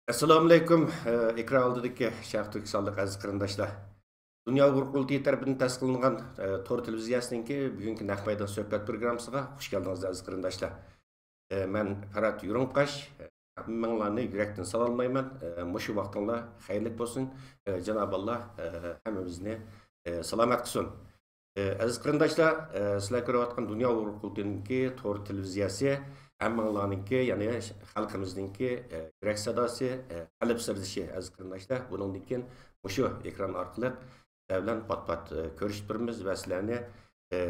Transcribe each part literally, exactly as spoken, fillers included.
ئەسسالامۇئەلەيكۇم، ئېكران ئالدىدىكى شەرقىي تۈركىستانلىق ئەزىز قېرىنداشلار. دۇنيا ئۇيغۇر قۇرۇلتىيى تەرىپىدىن تەسىقلانغان، ئە، تور تېلېۋىزىيەسىنىڭكى بۈگۈنكى نەق مەيدان سۆھبەت پروگراممىسىغا خۇش كەلدىڭىز، ئەزىز قېرىنداشلار. ئە، مەن پەرھات يۇرۇڭقاش. ھەممىڭلارنى يۈرەكتىن سالاملايمەن. ئە، مۇشۇ ۋاقتىڭلار خەيرلىك بولسۇن. ئە، جانابى ئاللا، ئە، ھەممىمىزنى، ئە، سالامەت قىلسۇن. ئە، ئەزىز قېرىنداشلار، ئە، سىلەر كۆرۈۋاتقان دۇنيا ئۇيغۇر قۇرۇلتىيىنىڭكى تور تېلېۋىزىيەسى ھەممىڭلارنىڭكى، يەنى خەلقىمىزنىڭكى، ئە، يۈرەك ساداسى، ئە، قەلب سىردىشى، ئەزىز قېرىنداشلار. بۇنىڭدىن كېيىن مۇشۇ ئېكران ئارقىلىق سىلەر بىلەن پات-پات، ئە، كۆرۈشۈپ تۇرىمىز ۋە سىلەرنى، ئە،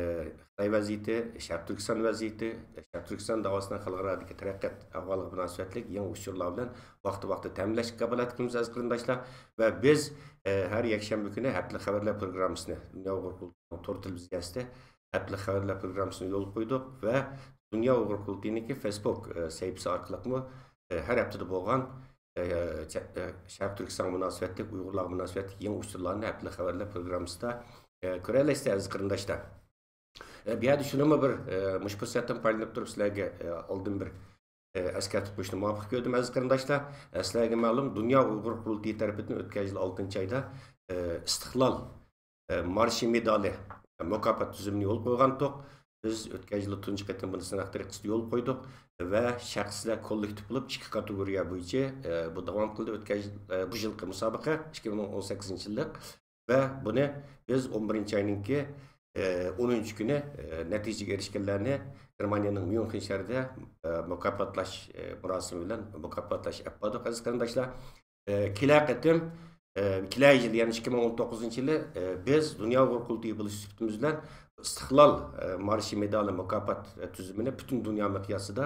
خىتاي ۋەزىيىتى، شەرقىي تۈركىستان ۋەزىيىتى، شەرقىي تۈركىستان داۋاسىنىڭ خەلقئارادىكى تەرەققىيات ئەھۋالىغا مۇناسىۋەتلىك يېڭى ئۇچۇرلار بىلەن ۋاقتى-ۋاقتىدا تەمىنلەشكە كاپالەتلىك قىلىمىز، ئەزىز قېرىنداشلار. ۋە بىز، ئە، ھەر يەكشەنبە كۈنى ھەپتىلىك خەۋەرلەر پروگراممىسىنى، دۇنيا ئۇيغۇر قۇرۇلتىيىنىڭ تور تېلېۋىزىيەسىدە ھەپتىلىك خەۋەرلەر پروگراممىسىنى يولغا قويدۇق ۋە دۇنيا ئۇيغۇر قۇرۇلتىيىنىڭكى فېيسبۇك، ئە، سەھىپىسى ئارقىلىقمۇ، ئە، ھەر ھەپتىدە بولغان، ئە، چە-، ئە، شەرقىي تۈركىستانغا مۇناسىۋەتلىك، ئۇيغۇرلارغا مۇناسىۋەتلىك يېڭى ئۇچۇرلارنى ھەپتىلىك خەۋەرلەر پروگراممىسىدا، ئە، كۆرەلەيسىز، ئەزىز قېرىنداشلار. ئە، بۇ يەردە شۇنىمۇ بىر، ئە، مۇشۇ پۇرسەتتىن پايدىلىنىپ تۇرۇپ سىلەرگە، ئە، ئالدىن بىر، ئە، ئەسكەرتىپ قويۇشنى مۇۋاپىق كۆردۈم، ئەزىز قېرىنداشلار. ئە، سىلەرگە مەلۇم، دۇنيا ئۇيغۇر قۇرۇلتىيى تەرىپىدىن ئۆتكەن يىل ئالتىنچى ئايدا، ئە، ئىستىقلال، ئە، مارشى مېدالى مۇكاپات تۈزۈمىنى يولغا قويغانتۇق. بىز ئۆتكەن يىلى تۇنجى قېتىم بۇنى سىناق تەرىقىسىدە يولغا قويدۇق ۋە شەخسلەر كوللېكتىپ بولۇپ ئىككى كاتېگورىيە بويىچە، ئە، بۇ داۋام قىلدى. ئۆتكەن يىل، ئە، بۇ يىلقى مۇسابىقە ئىككى مىڭ ئون سەككىزىنچى يىللىق. ۋە بۇنى بىز ئون بىرىنچى ئاينىڭكى، ئە، ئونىنچى كۈنى، ئە، نەتىجىگە ئېرىشكەنلەرنى گېرمانىيەنىڭ ميۇنخېن شەھىرىدە، ئە، مۇكاپاتلاش، ئە، مۇراسىمى بىلەن مۇكاپاتلاش ئەپ باردۇق، ئەزىز قېرىنداشلار. ئە، كېلەر قېتىم، ئە، كېلەر يىل، يەنى ئىككى مىڭ ئون توققۇزىنچى يىلى، ئە، بىز دۇنيا ئۇيغۇر قۇرۇلتىيى بولۇش سۈپىتىمىز بىلەن ئىستىقلال، ئە، مارشى مېدالى مۇكاپات، ئە، تۈزۈمىنى پۈتۈن دۇنيا مىقياسىدا،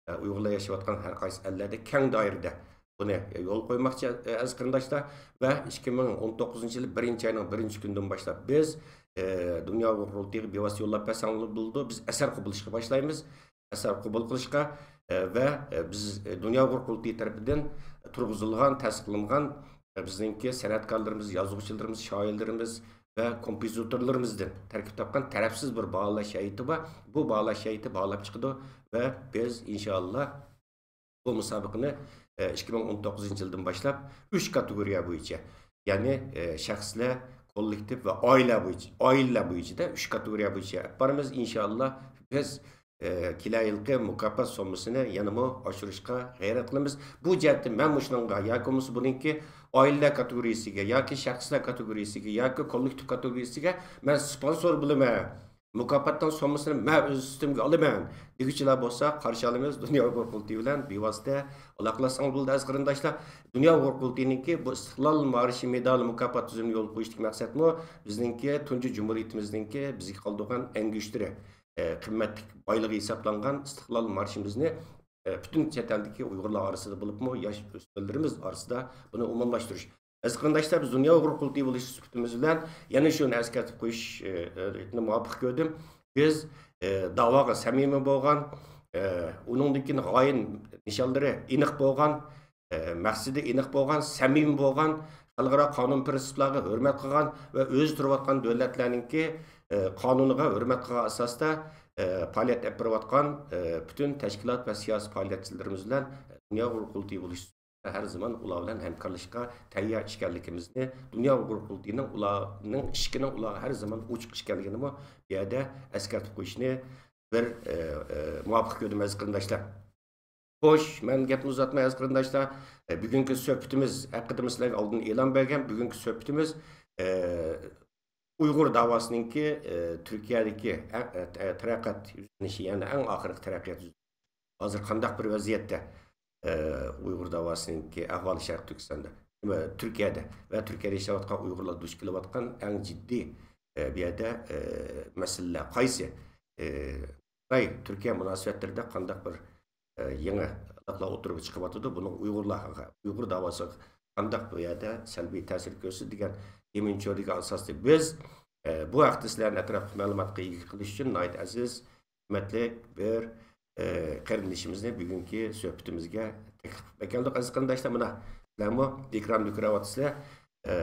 ئە، ئۇيغۇرلار ياشاۋاتقان ھەر قايسى ئەللەردە كەڭ دائىرىدە بۇنى يولغا قويماقچى، ئەزىز قېرىنداشلار. ۋە ئىككى مىڭ ئون توققۇزىنچى يىلى بىرىنچى ئاينىڭ بىرىنچى كۈنىدىن باشلاپ بىز، ئە، دۇنيا ئۇيغۇر قۇرۇلتىيىغا بىۋاسىتە يوللاپ بەرسەڭلار بولىدۇ. بىز ئەسەر قوبۇل قىلىشقا باشلايمىز. ئەسەر قوبۇل قىلىشقا، ئە، ۋە، ئە، بىز، ئە، دۇنيا ئۇيغۇر قۇرۇلتىيى تەرىپىدىن تۇرغۇزۇلغان، تەستىقلانغان، ئە، بىزنىڭكى سەنئەتكارلىرىمىز، يازغۇچىلىرىمىز، شائىرلىرىمىز، ۋە كومپوزىتورلىرىمىزدىن تەركىب تاپقان تەرەپسىز بىر باھالاش ھەيئىتى بار. بۇ باھالاش ھەيئىتى باھالاپ چىقىدۇ ۋە بىز ئىنشائاللا بۇ مۇسابىقىنى، ئە، ئىككى مىڭ ئون توققۇزىنچى يىلدىن باشلاپ ئۈچ كاتېگورىيە بويىچە، يەنى، ئە، شەخسلەر، كوللېكتىپ ۋە ئائىلە بويىچە، ئائىلىلەر بويىچە دە ئۈچ كاتېگورىيە بويىچە ئېلىپ بارىمىز. ئىنشائاللا بىز، ئە، كېلەر يىلقى مۇكاپات سوممىسىنى يەنىمۇ ئاشۇرۇشقا غەيرەت قىلىمىز. بۇ جەھەتتە مەن مۇشۇنىڭغا ياكى بولمىسا بۇنىڭكى ئائىلىلەر كاتېگورىيىسىگە ياكى شەخسلەر كاتېگورىيىسىگە ياكى كوللېكتىپ كاتېگورىيىسىگە مەن سپونسور بولىمەن، مۇكاپاتنىڭ سوممىسىنى مەن ئۆز ئۈستۈمگە ئالىمەن دېگۈچىلەر بولسا، قارشى ئالىمىز، دۇنيا ئۇيغۇر قۇرۇلتىيى بىلەن بىۋاسىتە ئالاقىلەشسەڭلار بولىدۇ، ئەزىز قېرىنداشلار. دۇنيا ئۇيغۇر قۇرۇلتىيىنىڭكى بۇ ئىستىقلال مارشى مېدالى مۇكاپات تۈزۈمىنى يولغا قويۇشتىكى مەقسەتمۇ بىزنىڭكى تۇنجى جۇمھۇرىيىتىمىزنىڭكى بىزگە قالدۇرغان ئەڭگۈشتىرى، ئە، قىممەتلىك بايلىقى ھېسابلانغان ئىستىقلال مارشىمىزنى، ئە، پۈتۈن چەت ئەلدىكى ئۇيغۇرلار ئارىسىدا بولۇپمۇ ياش ئۆسمۈرلىرىمىز ئارىسىدا بۇنى ئومۇملاشتۇرۇش. ئەزىز قېرىنداشلار، بىز دۇنيا ئۇيغۇر قۇرۇلتىيى بولۇش سۈپىتىمىز بىلەن يەنە شۇنى ئەسكەرتىپ قويۇش، ئە، ئە، مۇۋاپىق كۆردۈم. بىز، ئە، داۋاغا سەمىمىي بولغان، ئە، ئۇنىڭدىن كېيىن غايە نىشانلىرى ئېنىق بولغان، ئە، مەقسىتى ئېنىق بولغان، سەمىمىي بولغان، خەلقئارا قانۇن پىرىنسىپلارغا ھۆرمەت قىلغان ۋە ئۆزى تۇرۇۋاتقان دۆلەتلەرنىڭكى، ئە، قانۇنىغا ھۆرمەت قىلغان ئاساستا، ئە، پائالىيەت ئېلىپ بېرىۋاتقان، ئە، پۈتۈن تەشكىلات ۋە سىياسىي پائالىيەتچىلىرىمىز بىلەن دۇنيا ئۇيغۇر قۇرۇلتىيى بولۇش ھەر زامان ئۇلار بىلەن ھەمكارلىشىشقا تەييار ئىكەنلىكىمىزنى، دۇنيا ئۇيغۇر قۇرۇلتىيىنىڭ ئۇلارنىڭ ئىشىكىنىڭ ئۇلارغا ھەر زامان ئوچۇق ئىكەنلىكىنىمۇ بۇ يەردە ئەسكەرتىپ قويۇشنى بىر، ئە، ئە، مۇۋاپىق كۆردۈم، ئەزىز قېرىنداشلار. خوش، مەن گەپنى ئۇزارتماي، ئەزىز قېرىنداشلار، ئە، بۈگۈنكى سۆھبىتىمىز ھەققىدە سىلەرگە ئالدىن ئېلان بەرگەن. بۈگۈنكى سۆھبىتىمىز، ئە، ئۇيغۇر داۋاسىنىڭكى، ئە، تۈركىيەدىكى ئە-، ئە-، تەرەققىيات يۈزلىنىشى، يەنى ئەڭ ئاخىرقى تەرەققىيات يۈزلىنىشى. ھازىر قانداق بىر ۋەزىيەتتە، ئە، ئۇيغۇر داۋاسىنىڭكى ئەھۋالى شەرقىي تۈركىستاندا، نېمە، تۈركىيەدە ۋە تۈركىيەدە ياشاۋاتقان ئۇيغۇرلار دۇچ كېلىۋاتقان ئەڭ جىددىي، ئە، بۇ يەردە، ئە، مەسىلىلەر قايسى؟ ئە، خىتاي تۈركىيە مۇناسىۋەتلىرىدە قانداق بىر، ئە، يېڭىلىقلار ئوتتۇرىغا چىقىۋاتىدۇ؟ بۇنىڭ ئۇيغۇرلارغا، ئۇيغۇر داۋاسىغا قانداق بۇ يەردە سەلبىي تەسىر كۆرسىتىدۇ دېگەن ئىمىن چۆرىگە ئاساستا بىز، ئە، بۇ ھەقتە سىلەرنى ئەتراپلىق مەلۇماتقا ئىگە قىلىش ئۈچۈن ناھايىتى ئەزىز، ھۆرمەتلىك بىر، ئە، قېرىندىشىمىزنى بۈگۈنكى سۆھبىتىمىزگە تەكلىپ قىلىپ ئەكەلدۇق، ئەزىز قېرىنداشلار. مانا، سىلەرمۇ ئېكراندا كۆرۈۋاتىسىلەر. ئە،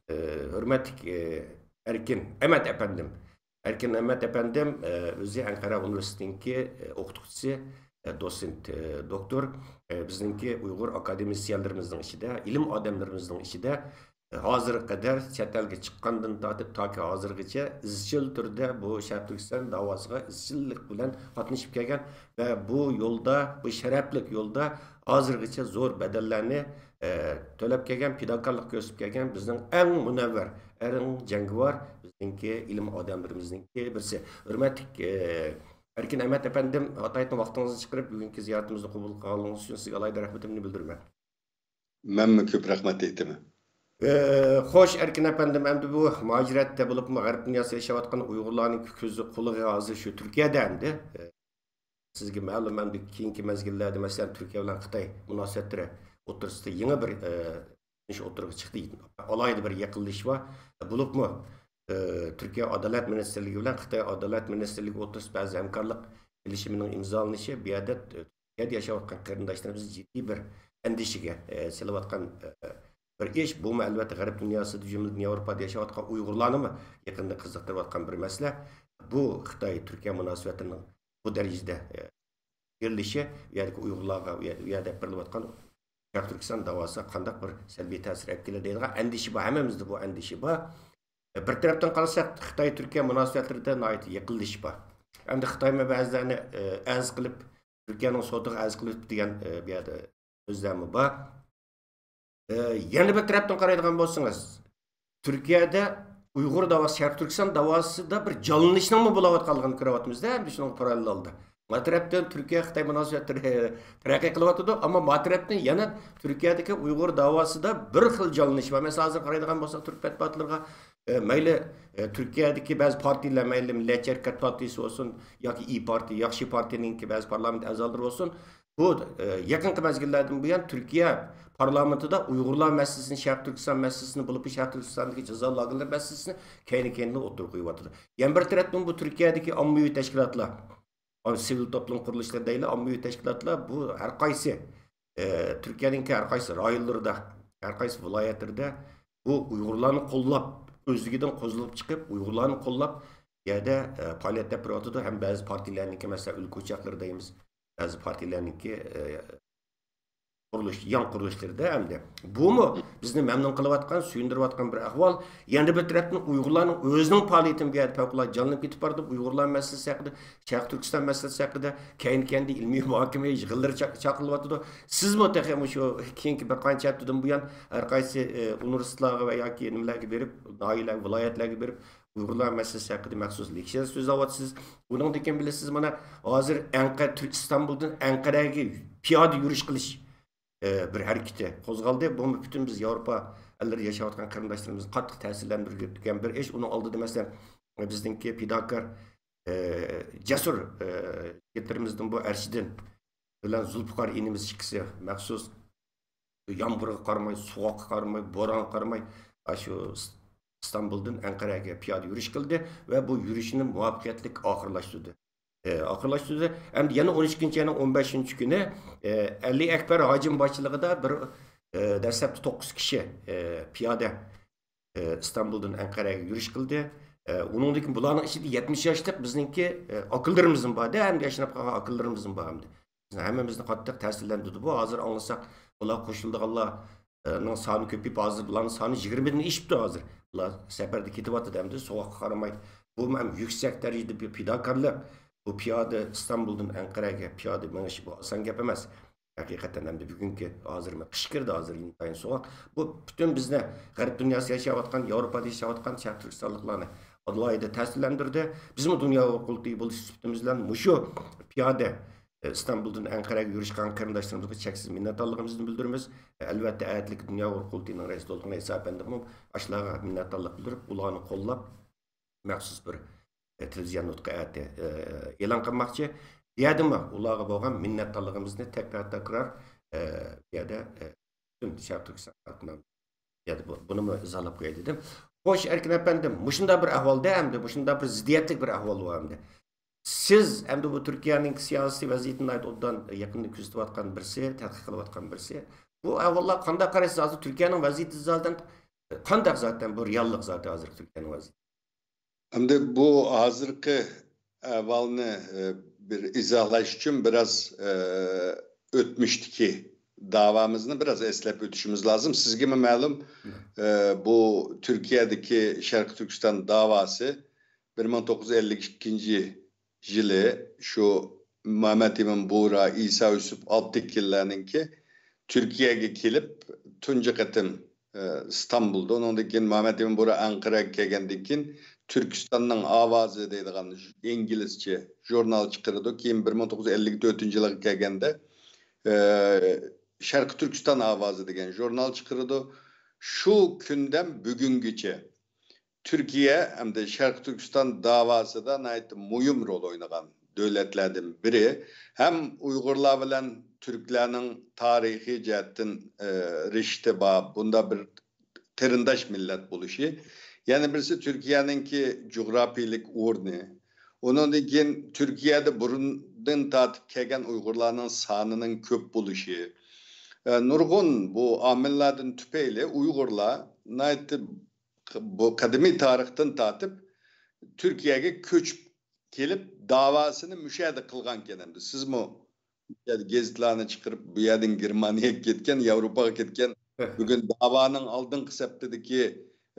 ئە، ھۆرمەتلىك، ئە، ئەركىن ئەمەت ئەپەندىم. ئەركىن ئەمەت ئەپەندىم، ئە، ئۆزى ئەنقەرە ئۇنىۋېرسىتېتىنىڭكى، ئە، ئوقۇتقۇچىسى، ئە، دوتسېنت، ئە، دوكتور، ئە، بىزنىڭكى ئۇيغۇر ئاكادېمىسىيەنلىرىمىزنىڭ ئىچىدە، ئىلىم ئادەملىرىمىزنىڭ ئىچىدە، ئە، ھازىرغا قەدەر چەت ئەلگە چىققاندىن تارتىپ تاكى ھازىرغىچە ئىزچىل تۈردە بۇ شەرقىي تۈركىستان داۋاسىغا ئىزچىللىق بىلەن قاتنىشىپ كەلگەن ۋە بۇ يولدا، بۇ شەرەپلىك يولدا ھازىرغىچە زور بەدەللەرنى، ئە، تۆلەپ كەلگەن، پىداكارلىق كۆرسىتىپ كەلگەن بىزنىڭ ئەڭ مۇنەۋۋەر، ئەڭ جەڭگىۋار بىزنىڭكى ئىلىم ئادەملىرىمىزنىڭكى بىرسى. ھۆرمەتلىك، ئە، ئەركىن ئەمەت ئەپەندىم، ئاتايىتىن ۋاقتىڭىزنى چىقىرىپ، بۈگۈنكى زىيارىتىمىزنى قوبۇل قىلغانلىقىڭىز ئۈچۈن سىزگە ئالاھىدە رەھمىتىمنى بىلدۈرىمەن. مەنمۇ كۆپ رەھمەت ئېيتىمەن. ئە، خوش، ئەركىن ئەپەندىم، ئەمدى بۇ مۇھاجىرەتتە بولۇپمۇ غەرب دۇنياسىدا ياشاۋاتقان ئۇيغۇرلارنىڭ كۆزى قۇلىقى ھازىر شۇ تۈركىيەدە ئەمدى. ئە، سىزگە مەلۇم، ئەمدى كېيىنكى مەزگىللەردە، مەسىلەن، تۈركىيە بىلەن خىتاي مۇناسىۋەتلىرى ئوتتۇرىسىدا يېڭى بىر، ئە، ئىش ئوتتۇرىغا چىقتى. ئالاھىدە بىر يېقىنلىشىش بار. بولۇپمۇ، ئە، تۈركىيە ئادالەت مىنىستىرلىكى بىلەن خىتاي ئادالەت مىنىستىرلىكى ئوتتۇرىسىدا بەزى ھەمكارلىق كېلىشىمىنىڭ ئىمزالىنىشى بۇ يەردە، ئە، تۈركىيەدە ياشاۋاتقان قېرىنداشلىرىمىزنى جىددىي بىر ئەندىشىگە، ئە، سېلىۋاتقان، ئە، بىر ئىش. بۇمۇ ئەلۋەتتە غەرب دۇنياسىدا، جۈملىدىن ياۋروپادا ياشاۋاتقان ئۇيغۇرلارنىمۇ يېقىندا قىزىقتۇرۇۋاتقان بىر مەسىلە. بۇ خىتاي تۈركىيە مۇناسىۋىتىنىڭ بۇ دەرىجىدە، ئە، بېرىلىشى ئۇ يەردىكى ئۇيغۇرلارغا، ئۇ يەردە، ئۇ يەردە ئېلىپ بېرىلىۋاتقان شەرقىي تۈركىستان داۋاسىغا قانداق بىر سەلبىي تەسىر ئەپ كېلەر دەيدىغان ئەندىشە بار. ھەممىمىزدە بۇ ئەندىشە بار. بىر تەرەپتىن قارىساق، خىتاي تۈركىيە مۇناسىۋەتلىرىدە ناھايىتى يېقىنلىشىش بار. ئەمدى خىتايمۇ بەزىلەرنى، ئە، ئەنسە قىلىپ، تۈركىيەنىڭ سوتىغا ئەنسە قىلىپ دېگەن، ئە، بۇ يەردە سۆزلەرمۇ بار. ئە، يەنە بىر تەرەپتىن قارايدىغان بولسىڭىز، تۈركىيەدە ئۇيغۇر داۋاسى، شەرقىي تۈركىستان داۋاسىدا بىر جانلىنىشنىڭمۇ بولۇۋاتقانلىقىنى كۆرۈۋاتىمىز-دە، ئەمدى شۇنىڭغا پاراللېل ھالدا. ما تەرەپتىن تۈركىيە خىتاي مۇناسىۋەتلىرى تەرەققىي قىلىۋاتىدۇ، ئەمما ما تەرەپتىن يەنە تۈركىيەدىكى ئۇيغۇر داۋاسىدا بىر خىل جانلىنىش بار. مەسىلەن، ھازىر قارايدىغان بولساق، تۈرك مەتبۇئاتلىرىغا، ئە، مەيلى، ئە، تۈركىيەدىكى بەزى پارتىيىلەر، مەيلى مىللەتچى ھەرىكەت پارتىيىسى بولسۇن ياكى ئىيى پارتىيە، ياخشى پارتىيىنىڭكى بەزى پارلامېنت ئەزالىرى بولسۇن، بۇ، ئە، يېقىنقى مەزگىللەردىن بۇيان تۈركىيە پارلامېنتىدا ئۇيغۇرلار مەسىلىسىنى، شەرقىي تۈركىستان مەسىلىسىنى، بولۇپمۇ شەرقىي تۈركىستاندىكى جازا لاگېرلىرى مەسىلىسىنى كەينى-كەينىدىن ئوتتۇرىغا قويۇۋاتىدۇ. يەنە بىر تەرەپتىن بۇ تۈركىيەدىكى ئاممىۋى تەشكىلاتلار، ئام-، سىۋىل توپلام قۇرۇلۇشلىرى دەيلى، ئاممىۋى تەشكىلاتلار بۇ ھەر قايسى، ئە، تۈركىيەنىڭكى ھەر قايسى رايونلىرىدا، ھەر قايسى ۋىلايەتلىرىدە بۇ ئۇيغۇرلارنى قوللاپ، ئۆزلۈكىدىن قوزغىلىپ چىقىپ، ئۇيغۇرلارنى قوللاپ، بۇ يەردە، ئە، پائالىيەت ئېلىپ بېرىۋاتىدۇ. ھەم بەزى پارتىيەلەرنىڭكى، مەسىلەن، ئۆلكە ئوچاقلىرى دەيمىز، بەزى پارتىيەلەرنىڭكى، ئە، قۇرۇلۇش، يان قۇرۇلۇشلىرىدا ئەمدى. بۇمۇ بىزنى مەمنۇن قىلىۋاتقان، سۆيۈندۈرۈۋاتقان بىر ئەھۋال. يەنە بىر تەرەپتىن ئۇيغۇرلارنىڭ ئۆزىنىڭ پائالىيىتىمۇ بۇ يەردە پەۋقۇلئاددە جانلىنىپ كېتىپ بارىدۇ. ئۇيغۇرلار مەسىلىسى ھەققىدە، شەرقىي تۈركىستان مەسىلىسى ھەققىدە كەينى-كەينىدىن ئىلمىي مۇھاكىمە يىغىنلىرى چا-، چاقىرىلىۋاتىدۇ. سىزمۇ تېخى مۇشۇ كېيىنكى بىر قانچە ھەپتىدىن بۇيان ھەر قايسى، ئى، ئۇنىۋېرسىتېتلارغا ۋە ياكى نېمىلەرگە بېرىپ، ناھىيەلەرگە، ۋىلايەتلەرگە بېرىپ، ئۇيغۇرلار مەسىلىسى ھەققىدە مەخسۇس لېكسىيە سۆزلەۋاتىسىز. ئۇنىڭدىن كېيىن بىلىسىز، مانا، ھازىر ئەنقەرە، تۈر-، ئىستانبۇلدىن ئەنقەرەگە پىيادە يۈرۈش قىلىش، ئى، بىر ھەرىكىتى قوزغالدى. بۇمۇ پۈتۈن بىز ياۋروپا ئەللىرىدە ياشاۋاتقان قېرىنداشلىرىمىزنى قاتتىق تەسىرلەندۈرگەن بىر ئىش. ئۇنىڭ ئالدىدا، مەسىلەن، بىزنىڭكى پىداكار، ئى، جەسۇر، ئى، يىگىتلىرىمىزدىن بۇ ئەرشىدىن بىلەن زۇلپىقار ئىنىمىز ئىككىسى مەخسۇس يامغۇرغا قارىماي، سوغۇققا قارىماي، بورانغا قارىماي، ئاشۇ ئىستانبۇلدىن ئەنقەرەگە پىيادە يۈرۈش قىلدى ۋە بۇ يۈرۈشىنى مۇۋەپپەقىيەتلىك ئاخىرلاشتۇردى. ئى، ئاخىرلاشتۇردى. ئەمدى يەنە ئون ئىككىنچى ئاينىڭ ئون بەشىنچى كۈنى، ئى، ئەلى ئەكبەر ھاجىم باشچىلىقىدا بىر، ئى، دەسلەپتە توققۇز كىشى، ئى، پىيادە، ئى، ئىستانبۇلدىن ئەنقەرەگە يۈرۈش قىلدى. ئى، ئۇنىڭدىن كېيىن بۇلارنىڭ ئىچىدە يەتمىش ياشلىق بىزنىڭكى، ئى، ئاكىلىرىمىزمۇ بار-دە، ئەمدى ياشىنىپ قالغان ئاكىلىرىمىزمۇ بار ئەمدى. بىزنى، ھەممىمىزنى قاتتىق تەسىرلەندۈردى بۇ. ھازىر ئاڭلىساق، بۇلار قوشۇلىدىغانلارنىڭ سانى كۆپىيىپ، ھازىر بۇلارنىڭ سانى يىگىرمىدىن ئېشىپتۇ ھازىر. بۇلار سەپەردە كېتىۋاتىدۇ ئەمدى، سوغۇققا قارىماي. بۇمۇ ھەم يۈكسەك دەرىجىدە بىر پىداكارلىق. بۇ پىيادە ئىستانبۇلدىن ئەنقەرەگە پىيادە مېڭىش بۇ ئاسان گەپ ئەمەس. ھەقىقەتەن ئەمدى بۈگۈنكى، ھازىر قىش كىردى، ھازىر ئىنتايىن سوغۇق. بۇ پۈتۈن بىزنى، غەرب دۇنياسىدا ياشاۋاتقان، ياۋروپادا ياشاۋاتقان شەرقىي تۈركىستانلىقلارنى ئالاھىدە تەسىرلەندۈردى. بىزمۇ دۇنيا ئۇيغۇر قۇرۇلتىيى بولۇش سۈپىتىمىز بىلەن مۇشۇ پىيادە ئىستانبۇلدىن ئەنقەرەگە يۈرۈش قىلغان قېرىنداشلىرىمىزغا چەكسىز مىننەتدارلىقىمىزنى بىلدۈرىمىز. ئەلۋەتتە، ئەتىلىكى دۇنيا ئۇيغۇر قۇرۇلتىيىنىڭ رەئىسى دولقۇن ئەيسا ئەپەندىمۇ ئاشۇلارغا مىننەتدارلىق بىلدۈرۈپ، ئۇلارنى قوللاپ، مەخسۇس بىر، ئە، تېلېۋىزىيە نۇتقى ئەتە، ئە، ئېلان قىلماقچى. بۇ يەردىمۇ ئۇلارغا بولغان مىننەتدارلىقىمىزنى تەكرار-تەكرار، ئە، بۇ يەردە، ئە، پۈتۈن شەرقىي تۈركىستان خەلقىنىڭ، بۇ يەردە بۇ-، بۇنىمۇ ئىزاھلاپ قوياي دېدىم. خوش، ئەركىن ئەپەندىم، مۇشۇنداق بىر ئەھۋالدا ئەمدى، مۇشۇنداق بىر زىددىيەتلىك بىر ئەھۋال بار ئەمدى. سىز ئەمدى بۇ تۈركىيەنىڭ سىياسىي ۋەزىيىتىنى ناھايىتى ئوبدان يېقىندىن كۆزىتىۋاتقان بىرسى، تەتقىق قىلىۋاتقان بىرسى. بۇ ئەھۋاللارغا قانداق قارايسىز؟ ھازىر تۈركىيەنىڭ ۋەزىيىتى زادەن قانداق، زاتەن بۇ رېئاللىق زاتى ھازىرقى تۈركىيەنىڭ ۋەزىيىتى؟ ئەمدى بۇ ھازىرقى ئەھۋالنى، ئە، بىر ئىزاھلاش ئۈچۈن بىراز، ئە، ئۆتمۈشتىكى داۋامىزنى بىراز ئەسلەپ ئۆتۈشىمىز لازىم. سىزگىمۇ مەلۇم، ئە، بۇ تۈركىيەدىكى شەرقىي تۈركىستان داۋاسى بىر مىڭ توققۇز يۈز ئەللىك ئىككىنچى يىلى شۇ مەمەت ئىمىن بۇغرا، ئىسا يۈسۈپ ئالپتېكىنلەرنىڭكى تۈركىيەگە كېلىپ، تۇنجى قېتىم، ئە، ئىستانبۇلدا، ئۇنىڭدىن كېيىن مەمەت ئىمىن بۇغرا ئەنقەرەگە كەلگەندىن كېيىن، تۈركىستاننىڭ ئاۋازى دەيدىغان ئىنگلىزچە ژۇرنال چىقىرىدۇ. كېيىن بىر مىڭ توققۇز يۈز ئەللىك تۆتىنچى يىلغا كەلگەندە، ئە، شەرقىي تۈركىستان ئاۋازى دېگەن ژۇرنال چىقىرىدۇ. شۇ كۈندىن بۈگۈنگىچە تۈركىيە ھەمدە شەرقىي تۈركىستان داۋاسىدا ناھايىتى مۇھىم رول ئوينىغان دۆلەتلەردىن بىرى. ھەم ئۇيغۇرلار بىلەن تۈركلەرنىڭ تارىخىي جەھەتتىن، ئە، رىشتە بار، بۇنداق بىر قېرىنداش مىللەت بولۇشى. يەنە بىرسى تۈركىيەنىڭكى جۇغراپىيىلىك ئورنى. ئۇنىڭدىن كېيىن تۈركىيەدە بۇرۇندىن تارتىپ كەلگەن ئۇيغۇرلارنىڭ سانىنىڭ كۆپ بولۇشى. ئە، نۇرغۇن بۇ ئامىللاردىن تۈپەيلى ئۇيغۇرلار ناھايىتى بۇ قەدىمىي تارىختىن تارتىپ تۈركىيەگە كۆچۈپ كېلىپ، داۋاسىنى مۇشۇ يەردە قىلغانكەن. ئەمدى سىزمۇ بۇ يەردە گېزىتلارنى چىقىرىپ، بۇ يەردىن گېرمانىيەگە كەتكەن، ياۋروپاغا كەتكەن، بۈگۈن داۋانىڭ ئالدىنقى سەپتىدىكى،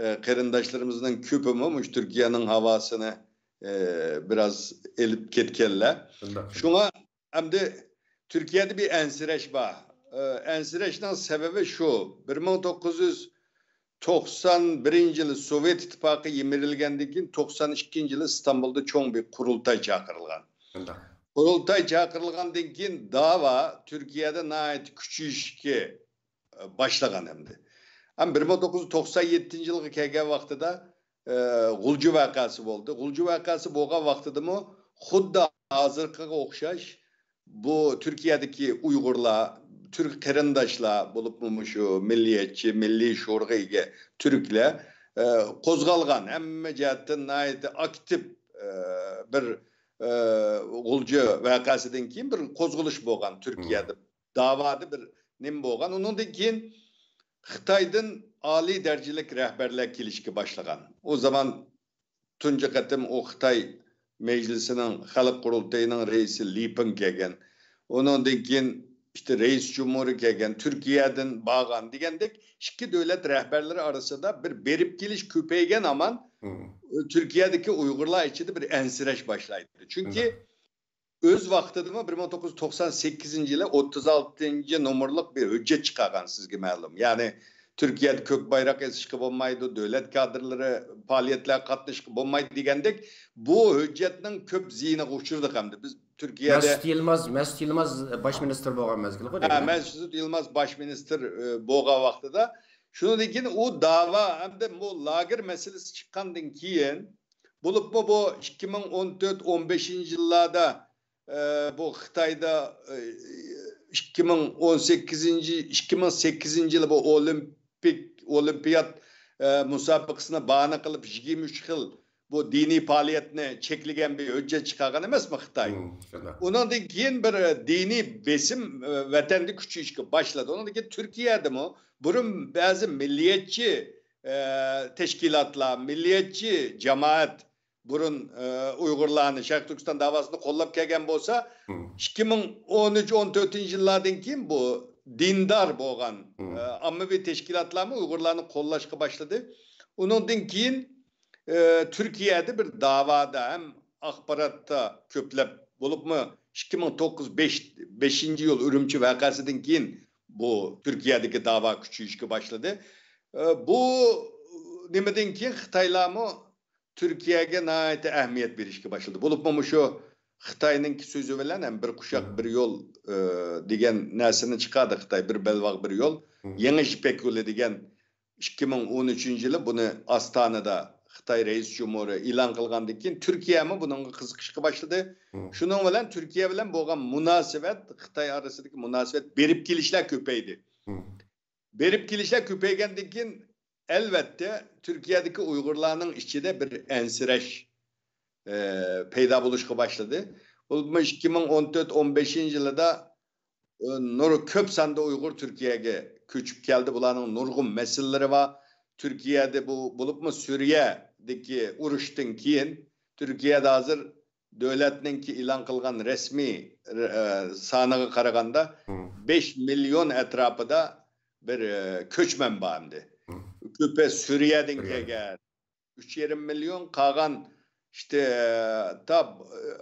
ئە، قېرىنداشلىرىمىزنىڭ كۆپىمۇ مۇشۇ تۈركىيەنىڭ ھاۋاسىنى، ئە، بىراز ئېلىپ كەتكەنلەر. شۇڭا ئەمدى تۈركىيەدە بىر ئەنسىرەش بار. ئە، ئەنسىرەشنىڭ سەۋەبى شۇ، بىر مىڭ توققۇز يۈز توقسان بىرىنچى يىلى سوۋېت ئىتتىپاقى يىمىرىلگەندىن كېيىن، توقسان ئىككىنچى يىلى ئىستانبۇلدا چوڭ بىر قۇرۇلتاي چاقىرىلغان. قۇرۇلتاي چاقىرىلغاندىن كېيىن داۋا تۈركىيەدە ناھايىتى كۈچىيىشكە، ئە، باشلىغان ئەمدى. ئەم بىر مىڭ توققۇز يۈز توقسان يەتتىنچى يىلغا كەلگەن ۋاقتىدا، ئە، غۇلجا ۋەقەسى بولدى. غۇلجا ۋەقەسى بولغان ۋاقتىدىمۇ خۇددى ھازىرقىغا ئوخشاش بۇ تۈركىيەدىكى ئۇيغۇرلار، تۈرك قېرىنداشلار، بولۇپمۇ مۇشۇ مىللىيەتچى، مىللىي شورىغا ئىگە تۈركلەر، ئە، قوزغالغان، ھەممە جەھەتتىن ناھايىتى ئاكتىپ، ئە، بىر، ئە، غۇلجا ۋەقەسىدىن كېيىن بىر قوزغىلىش بولغان تۈركىيەدە. داۋادا بىر نېمە بولغان. ئۇنىڭدىن كېيىن خىتايدىن ئالىي دەرىجىلىك رەھبەرلەر كېلىشكە باشلىغان. ئۇ زامان تۇنجى قېتىم ئۇ خىتاي مەجلىسىنىڭ، خەلق قۇرۇلتىيىنىڭ رەئىسى لى پېڭ كەلگەن. ئۇنىڭدىن كېيىن ئىشتە رەئىس جۇمھۇرى كەلگەن، تۈركىيەدىن بارغان دېگەندەك ئىككى دۆلەت رەھبەرلىرى ئارىسىدا بىر بېرىپ كېلىش كۆپەيگەن ھامان، تۈركىيەدىكى ئۇيغۇرلار ئىچىدە بىر ئەنسىرەش باشلايدۇ. چۈنكى ئۆز ۋاقتىدىمۇ بىر مىڭ توققۇز يۈز توقسان سەككىزىنچى يىلى ئوتتۇز ئالتىنچى نومۇرلۇق بىر ھۆججەت چىقارغان، سىزگە مەلۇم. يەنى تۈركىيەدە كۆك بايراق ئېسىشقا بولمايدۇ، دۆلەت كادىرلىرى پائالىيەتلەرگە قاتنىشىشقا بولمايدۇ دېگەندەك، بۇ ھۆججەتنىڭ كۆپ زىيىنىغا ئۇچرىدۇق ئەمدى. بىز تۈركىيەدە مەسۇت يىلماز، مەسۇت يىلماز باش مىنىستىر بولغان مەزگىل غۇ، ھە، دەيمەن. مەسۇت يىلماز باش مىنىستىر، ئە، بولغان ۋاقتىدا. شۇنىڭدىن كېيىن ئۇ داۋا ھەمدە بۇ لاگېر مەسىلىسى چىققاندىن كېيىن، بولۇپمۇ بۇ ئىككى مىڭ ئون تۆت، ئون بەشىنچى يىللاردا، ئە، بۇ خىتايدا، ئە، ئىككى مىڭ ئون سەككىزىنچى، ئىككى مىڭ سەككىزىنچى يىلى بۇ ئولىمپىك، ئولىمپىيات، ئە، مۇسابىقىسىنى باھانە قىلىپ، يىگىرمە ئۈچ خىل بۇ دىنىي پائالىيەتنى چەكلىگەن بىر ھۆججەت چىقارغان ئەمەسمۇ خىتاي؟ ئۇنىڭدىن كېيىن بىر، ئە، دىنىي بېسىم، ئە، ۋەتەندە كۈچىيىشكە باشلىدى. ئۇنىڭدىن كېيىن تۈركىيەدىمۇ بۇرۇن بەزى مىللىيەتچى، ئە، تەشكىلاتلار، مىللىيەتچى جامائەت بۇرۇن، ئە، ئۇيغۇرلارنى، شەرقىي تۈركىستان داۋاسىنى قوللاپ كەلگەن بولسا، ئىككى مىڭ ئون ئۈچ، ئون تۆتىنچى يىللاردىن كېيىن بۇ دىندار بولغان، ئە، ئاممىۋى تەشكىلاتلارمۇ ئۇيغۇرلارنى قوللاشقا باشلىدى. ئۇنىڭدىن كېيىن، ئە، تۈركىيەدە بىر داۋادا ھەم ئاخباراتتا كۆپلەپ، بولۇپمۇ ئىككى مىڭ توققۇز، بەش، بەشىنچى يىل ئۈرۈمچى ۋەقەسىدىن كېيىن بۇ تۈركىيەدىكى داۋا كۈچىيىشكە باشلىدى. ئە، بۇ نېمىدىن كېيىن خىتايلارمۇ تۈركىيەگە ناھايىتى ئەھمىيەت بېرىشكە باشلىدى. بولۇپمۇ مۇشۇ خىتاينىڭكى سۆزى بىلەن ھەم بىر قۇشاق، بىر يول، ئە، دېگەن نەرسىنى چىقاردى خىتاي، بىر بەلباغ بىر يول، يېڭى يىپەك يولى دېگەن ئىككى مىڭ ئون ئۈچىنچى يىلى بۇنى ئاستانىدا خىتاي رەئىس جۇمھۇرى ئېلان قىلغاندىن كېيىن، تۈركىيەمۇ بۇنىڭغا قىزىقىشقا باشلىدى. شۇنىڭ بىلەن تۈركىيە بىلەن بولغان مۇناسىۋەت، خىتاي ئارىسىدىكى مۇناسىۋەت، بېرىپ كېلىشلەر كۆپەيدى. بېرىپ كېلىشلەر كۆپەيگەندىن كېيىن، ئەلۋەتتە، تۈركىيەدىكى ئۇيغۇرلارنىڭ ئىچىدە بىر ئەنسىرەش، ئە، پەيدا بولۇشقا باشلىدى. بۇ ئىككى مىڭ ئون تۆت، ئون بەشىنچى يىلىدا، ئە، نۇر-، كۆپ ساندا ئۇيغۇر تۈركىيەگە كۆچۈپ كەلدى. بۇلارنىڭ نۇرغۇن مەسىلىلىرى بار. تۈركىيەدە بۇ، بولۇپمۇ سۈرىيەدىكى ئۇرۇشتىن كېيىن تۈركىيەدە ھازىر دۆلەتنىڭكى ئېلان قىلغان رەسمىي، ئە، سانىغا قارىغاندا، بەش مىليون ئەتراپىدا بىر، ئە، كۆچمەن بار ئەمدى. كۆپى سۈرىيەدىن كەلگەن، ئۈچ يېرىم مىليون، قالغان ئىشتە، تا، ئە،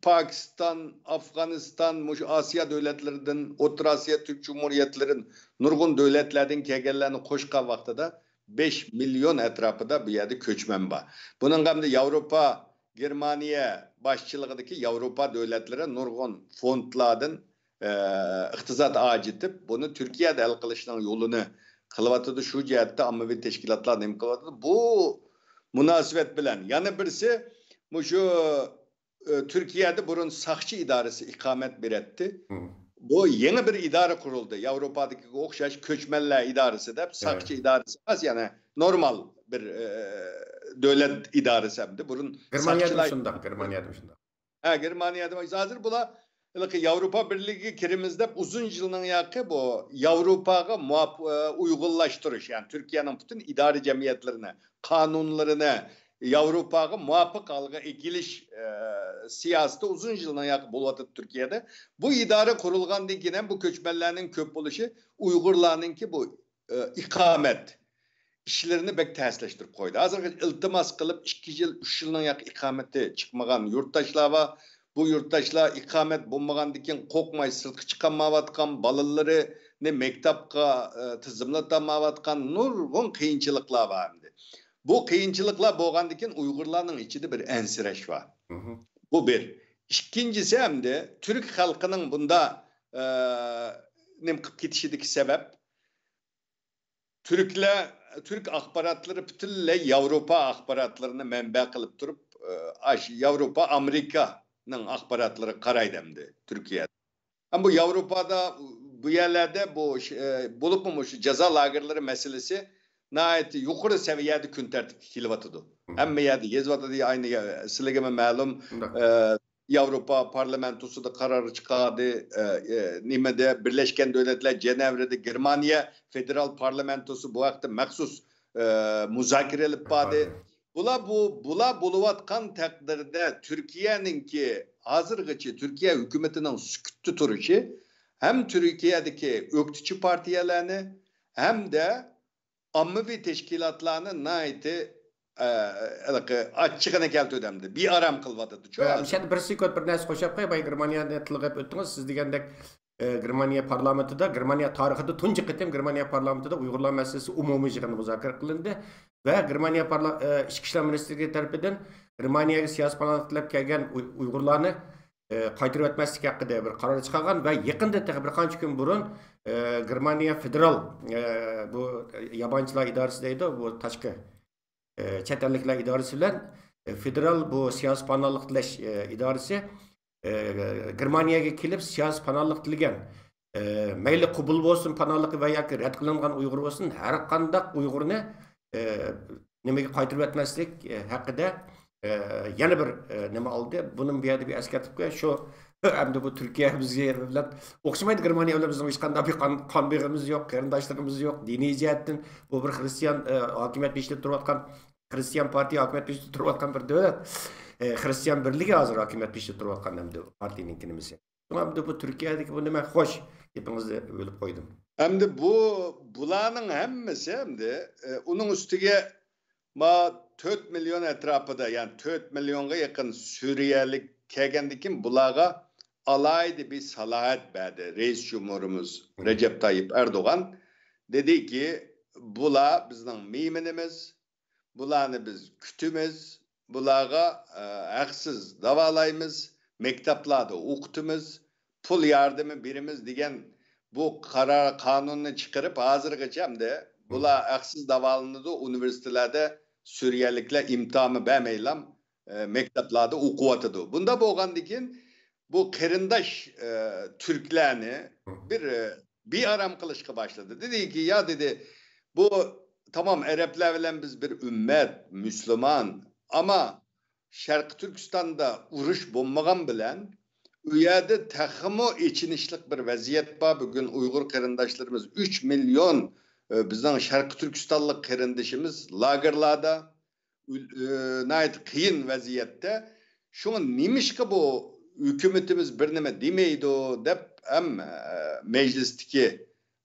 پاكىستان، ئافغانىستان، مۇشۇ ئاسىيا دۆلەتلىرىدىن، ئوتتۇرا ئاسىيا تۈرك جۇمھۇرىيەتلىرىدىن نۇرغۇن دۆلەتلەردىن كەلگەنلەرنى قوشقان ۋاقتىدا بەش مىليون ئەتراپىدا بۇ يەردە كۆچمەن بار. بۇنىڭغا ئەمدى ياۋروپا، گېرمانىيە باشچىلىقىدىكى ياۋروپا دۆلەتلىرى نۇرغۇن فوندلاردىن، ئە، ئىقتىساد ئاجىتىپ، بۇنى تۈركىيەدە ھەل قىلىشنىڭ يولىنى قىلىۋاتىدۇ. شۇ جەھەتتە ئاممىۋى تەشكىلاتلار نېمە قىلىۋاتىدۇ؟ بۇ مۇناسىۋەت بىلەن يەنە بىرسى، مۇشۇ، ئە، تۈركىيەدە بۇرۇن ساقچى ئىدارىسى ئىقامەت بېرەتتى. بۇ يېڭى بىر ئىدارە قۇرۇلدى. ياۋروپادىكىگە ئوخشاش كۆچمەنلەر ئىدارىسى دەپ، ساقچى ئىدارىسى ئەمەس، يەنى نورمال بىر، ئە، دۆلەت ئىدارىسى ئەمدى. بۇرۇن گېرمانىيەدىمۇ ساقچىلار شۇنداق، گېرمانىيەدىمۇ شۇنداق. ھە، گېرمانىيەدىمۇ. ھازىر بۇلار ھېلىقى ياۋروپا بىرلىكىگە كىرىمىز دەپ ئۇزۇن يىلنىڭ ياقى بۇ ياۋروپاغا مۇۋاپ-، ئە، ئۇيغۇنلاشتۇرۇش، يەنى تۈركىيەنىڭ پۈتۈن ئىدارە جەمئىيەتلىرىنى، قانۇنلىرىنى ياۋروپاغا مۇۋاپىق ھالغا ئەكېلىش، ئە، سىياسىتى ئۇزۇن يىلنىڭ ياقى بولۇۋاتىدۇ تۈركىيەدە. بۇ ئىدارە قۇرۇلغاندىن كېيىن ھەم بۇ كۆچمەنلەرنىڭ كۆپ بولۇشى ئۇيغۇرلارنىڭكى بۇ، ئە، ئىقامەت ئىشلىرىنى بەك تەسلەشتۈرۈپ قويدى. ھازىرغىچە ئىلتىماس قىلىپ، ئىككى يىل، ئۈچ يىلنىڭ ياقى ئىقامىتى چىقمىغان يۇرتداشلار بار. بۇ يۇرتداشلار ئىقامەت بولمىغاندىن كېيىن قورقماي سىرتقا چىقالمايۋاتقان، بالىلىرىنى مەكتەپكە، ئە، تىزىملىتالمايۋاتقان نۇرغۇن قىيىنچىلىقلار بار ئەمدى. بۇ قىيىنچىلىقلار بولغاندىن كېيىن ئۇيغۇرلارنىڭ ئىچىدە بىر ئەنسىرەش بار. بۇ بىر. ئىككىنچىسى ئەمدى تۈرك خەلقىنىڭ بۇندا، ئە، نېمە قىلىپ كېتىشىدىكى سەۋەب، تۈركلەر، تۈرك ئاخباراتلىرى پۈتۈنلەي ياۋروپا ئاخباراتلىرىنى مەنبە قىلىپ تۇرۇپ، ئاش، ياۋروپا، ئامېرىكانىڭ ئاخباراتلىرىغا قارايدۇ ئەمدى تۈركىيەدە. ئەمما بۇ ياۋروپادا، بۇ يەرلەردە بۇ، بولۇپمۇ مۇشۇ جازا لاگېرلىرى مەسىلىسى ناھايىتى يۇقىرى سەۋىيەدە كۈن تەرتىپكە كېلىۋاتىدۇ. ھەممە يەردە يېزىۋاتىدۇ، ئاينى، سىلىگىمۇ مەلۇم، ياۋروپا پارلامېنتوسىدا قارار چىقاردى، ئە، ئە، نېمىدە، بىرلەشكەن دۆلەتلەر جەنەۋرىدە، گېرمانىيە فېدېرال پارلامېنتوسى بۇ ھەقتە مەخسۇس، ئە، مۇزاكىرە ئېلىپ باردى. بۇلار بۇ، بۇلار بولۇۋاتقان تەقدىردە تۈركىيەنىڭكى ھازىرغىچە تۈركىيە ھۆكۈمىتىنىڭ سۈكۈتتە تۇرۇشى ھەم تۈركىيەدىكى ئۆكتىچى پارتىيەلەرنى ھەمدە ئاممىۋى تەشكىلاتلارنى ناھايىتى، ئە، ھېلىقى ئاچچىقىنى كەلتۈردى ئەمدى. بىئارام قىلىۋاتىدۇچۇ ھە، ھازىر. مۇشۇ يەردە بىر سېكۇنت بىر نەرسە قوشۇپ قوياي. بايا گېرمانىيەنى تىلغا ئېلىپ ئۆتتىڭىز. سىز دېگەندەك، ئە، گېرمانىيە پارلامېنتىدا، گېرمانىيە تارىخىدا تۇنجى قېتىم گېرمانىيە پارلامېنتىدا ئۇيغۇرلار مەسىلىسى ئومۇمىي يىغىنى مۇزاكىرە قىلىندى ۋە گېرمانىيە پارلا-، ئە، ئىچكى ئىشلار مىنىستىرلىكى تەرىپىدىن گېرمانىيەگە سىياسىي پاناھلىق تىلەپ كەلگەن ئۇي-، ئۇيغۇرلارنى ئى، قايتۇرۇۋەتمەسلىك ھەققىدە بىر قارار چىقارغان ۋە يېقىندا تېخى بىر قانچە كۈن بۇرۇن، ئى، گېرمانىيە فېدېرال، ئى، بۇ يابانچىلار ئىدارىسى دەيدۇ، بۇ تاشقى، ئى، چەت ئەللىكلەر ئىدارىسى بىلەن، ئى، فېدېرال بۇ سىياسىي پاناھلىق تىلەش، ئى، ئىدارىسى، ئى، گېرمانىيەگە كېلىپ سىياسىي پاناھلىق تىلىگەن، ئى، مەيلى قوبۇل بولسۇن پاناھلىقى ۋە ياكى رەت قىلىنغان ئۇيغۇر بولسۇن، ھەر قانداق ئۇيغۇرنى ئى، نېمىگە قايتۇرۇۋەتمەسلىك، ئى، ھەققىدە، ئى، يەنە بىر، ئى، نېمە ئالدى. بۇنى بۇ يەردە بىر ئەسكەرتىپ قوياي. شۇ، ئەمدى بۇ تۈركىيە بىزگە بىلەن ئوخشىمايدۇ. گېرمانىيە بىلەن بىزنىڭ ھېچقانداق بىر قان، قان بېغىمىز يوق، قېرىنداشلىقىمىز يوق. دىنىي جەھەتتىن بۇ بىر خرىستىيان، ئى، ھاكىمىيەت بېشىدا تۇرۇۋاتقان، خرىستىيان پارتىيە ھاكىمىيەت بېشىدا تۇرۇۋاتقان بىر دۆلەت. ئى، خرىستىيان بىرلىكى ھازىر ھاكىمىيەت بېشىدا تۇرۇۋاتقان ئەمدى پارتىيىنىڭكى نېمىسى. شۇڭا ئەمدى بۇ تۈركىيەدىكى بۇ نېمە؟ خوش، گېپىڭىزنى بۆلۈپ قويدۇم. ئەمدى بۇ، بۇلارنىڭ ھەممىسى ئەمدى، ئە، ئۇنىڭ ئۈستىگە ما تۆت مىليون ئەتراپىدا، يەنى تۆت مىليونغا يېقىن سۈرىيەلىك كەلگەندىن كېيىن بۇلارغا ئالاھىدە بىر سالاھىيەت بەردى رەئىس جۇمھۇرىمىز رەجەپ تايىپ ئەردوغان. دېدىكى، بۇلار بىزنىڭ مېھمىنىمىز، بۇلارنى بىز كۈتىمىز، بۇلارغا، ئە، ھەقسىز داۋالايمىز، مەكتەپلەردە ئوقۇتىمىز، پۇل ياردىمى بېرىمىز دېگەن بۇ قارار، قانۇننى چىقىرىپ، ھازىرغىچە ئەمدى بۇلار ھەقسىز داۋالىنىدۇ، ئۇنىۋېرسىتېتلاردا سۈرىيەلىكلەر ئىمتىھانمۇ بەرمەيلا، ئە، مەكتەپلەردە ئوقۇۋاتىدۇ. بۇنداق بولغاندىن كېيىن بۇ قېرىنداش، ئە، تۈركلەرنى بىر، ئە، بىئارام قىلىشقا باشلىدى. دېدىكى، يا، دېدى، بۇ تامام ئەرەبلەر بىلەن بىز بىر ئۈممەت، مۇسۇلمان. ئەمما شەرقىي تۈركىستاندا ئۇرۇش بولمىغان بىلەن، ئۇ يەردە تېخىمۇ ئېچىنىشلىق بىر ۋەزىيەت بار. بۈگۈن ئۇيغۇر قېرىنداشلىرىمىز ئۈچ مىليون، ئە، بىزنىڭ شەرقىي تۈركىستانلىق قېرىندىشىمىز لاگېرلاردا، ئۆل-، ئە، ناھايىتى قىيىن ۋەزىيەتتە. شۇڭا نېمىشقا بۇ ھۆكۈمىتىمىز بىر نېمە دېمەيدۇ دەپ ھەم، ئە، مەجلىستىكى،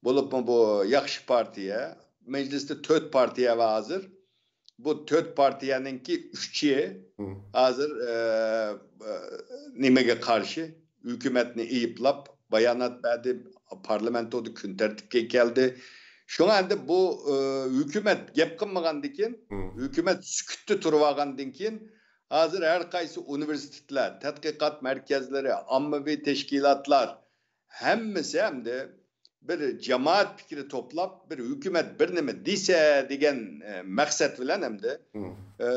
بولۇپمۇ بۇ ياخشى پارتىيە، مەجلىستە تۆت پارتىيە بار ھازىر. بۇ تۆت پارتىيەنىڭكى ئۈچى ھازىر، ئە، ئە، نېمىگە قارشى؟ ھۆكۈمەتنى ئەيىبلاپ بايانات بەردى، پارلامېنتودا كۈن تەرتىپكە كەلدى. شۇڭا ئەمدى بۇ، ئە، ھۆكۈمەت گەپ قىلمىغاندىن كېيىن، ھۆكۈمەت سۈكۈتتە تۇرۇۋالغاندىن كېيىن، ھازىر ھەر قايسى ئۇنىۋېرسىتېتلار، تەتقىقات مەركەزلىرى، ئاممىۋى تەشكىلاتلار، ھەممىسى ئەمدى بىر جامائەت پىكرى توپلاپ، بىر ھۆكۈمەت بىر نېمە دېسە دېگەن، ئە، مەقسەت بىلەن ئەمدى، ئە،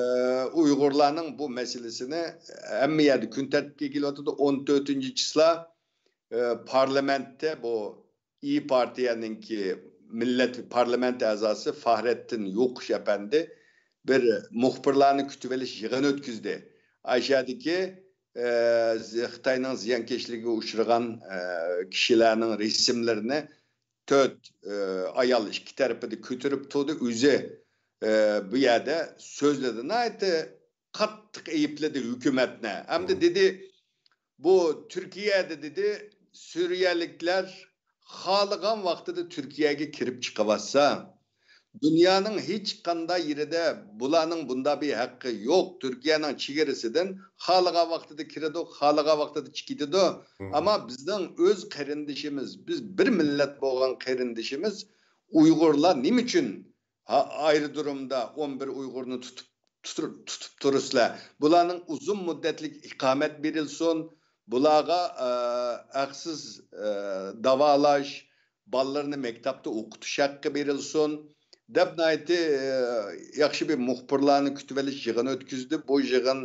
ئۇيغۇرلارنىڭ بۇ مەسىلىسىنى ھەممە يەردە كۈن تەرتىپكە كېلىۋاتىدۇ. ئون تۆتىنچى چىسلا، ئە، پارلامېنتتە بۇ ئىيى پارتىيەنىڭكى مىللەت پارلامېنت ئەزاسى فاھرەتتىن يوقۇش ئەپەندى بىر مۇخبىرلارنى كۈتۈۋېلىش يىغىنى ئۆتكۈزدى. ئاشۇ يەردىكى، ئە، زى-، خىتاينىڭ زىيانكەشلىكىگە ئۇچرىغان، ئە، كىشىلەرنىڭ رەسىملىرىنى تۆت، ئە، ئايال ئىككى تەرىپىدە كۆتۈرۈپ تۇردى. ئۆزى، ئە، بۇ يەردە سۆزلىدى. ناھايىتى قاتتىق ئەيىبلىدى ھۆكۈمەتنى. ئەمدى دېدى، بۇ تۈركىيەدە، دېدى، سۈرىيەلىكلەر خالىغان ۋاقتىدا تۈركىيەگە كىرىپ چىقىۋاتسا، دۇنيانىڭ ھېچقانداق يېرىدە بۇلارنىڭ بۇنداق بىر ھەققى يوق. تۈركىيەنىڭ چېگرىسىدىن خالىغان ۋاقتىدا كىرىدۇ، خالىغان ۋاقتىدا چىقىدۇ. ئەمما بىزنىڭ ئۆز قېرىندىشىمىز، بىز بىر مىللەت بولغان قېرىندىشىمىز ئۇيغۇرلار نېمە ئۈچۈن ھا-، ئايرودرومدا ئون بىر ئۇيغۇرنى تۇتۇپ، تۇتۇپ، تۇتۇپ تۇرۇسىلەر. بۇلارنىڭ ئۇزۇن مۇددەتلىك ئىقامەت بېرىلسۇن، بۇلارغا، ئە، ھەقسىز، ئە، داۋالاش، بالىلىرىنى مەكتەپتە ئوقۇتۇش ھەققى بېرىلسۇن، دەپ ناھايىتى، ئە، ياخشى بىر مۇخبىرلارنى كۈتۈۋېلىش يىغىنى ئۆتكۈزدى. بۇ يىغىن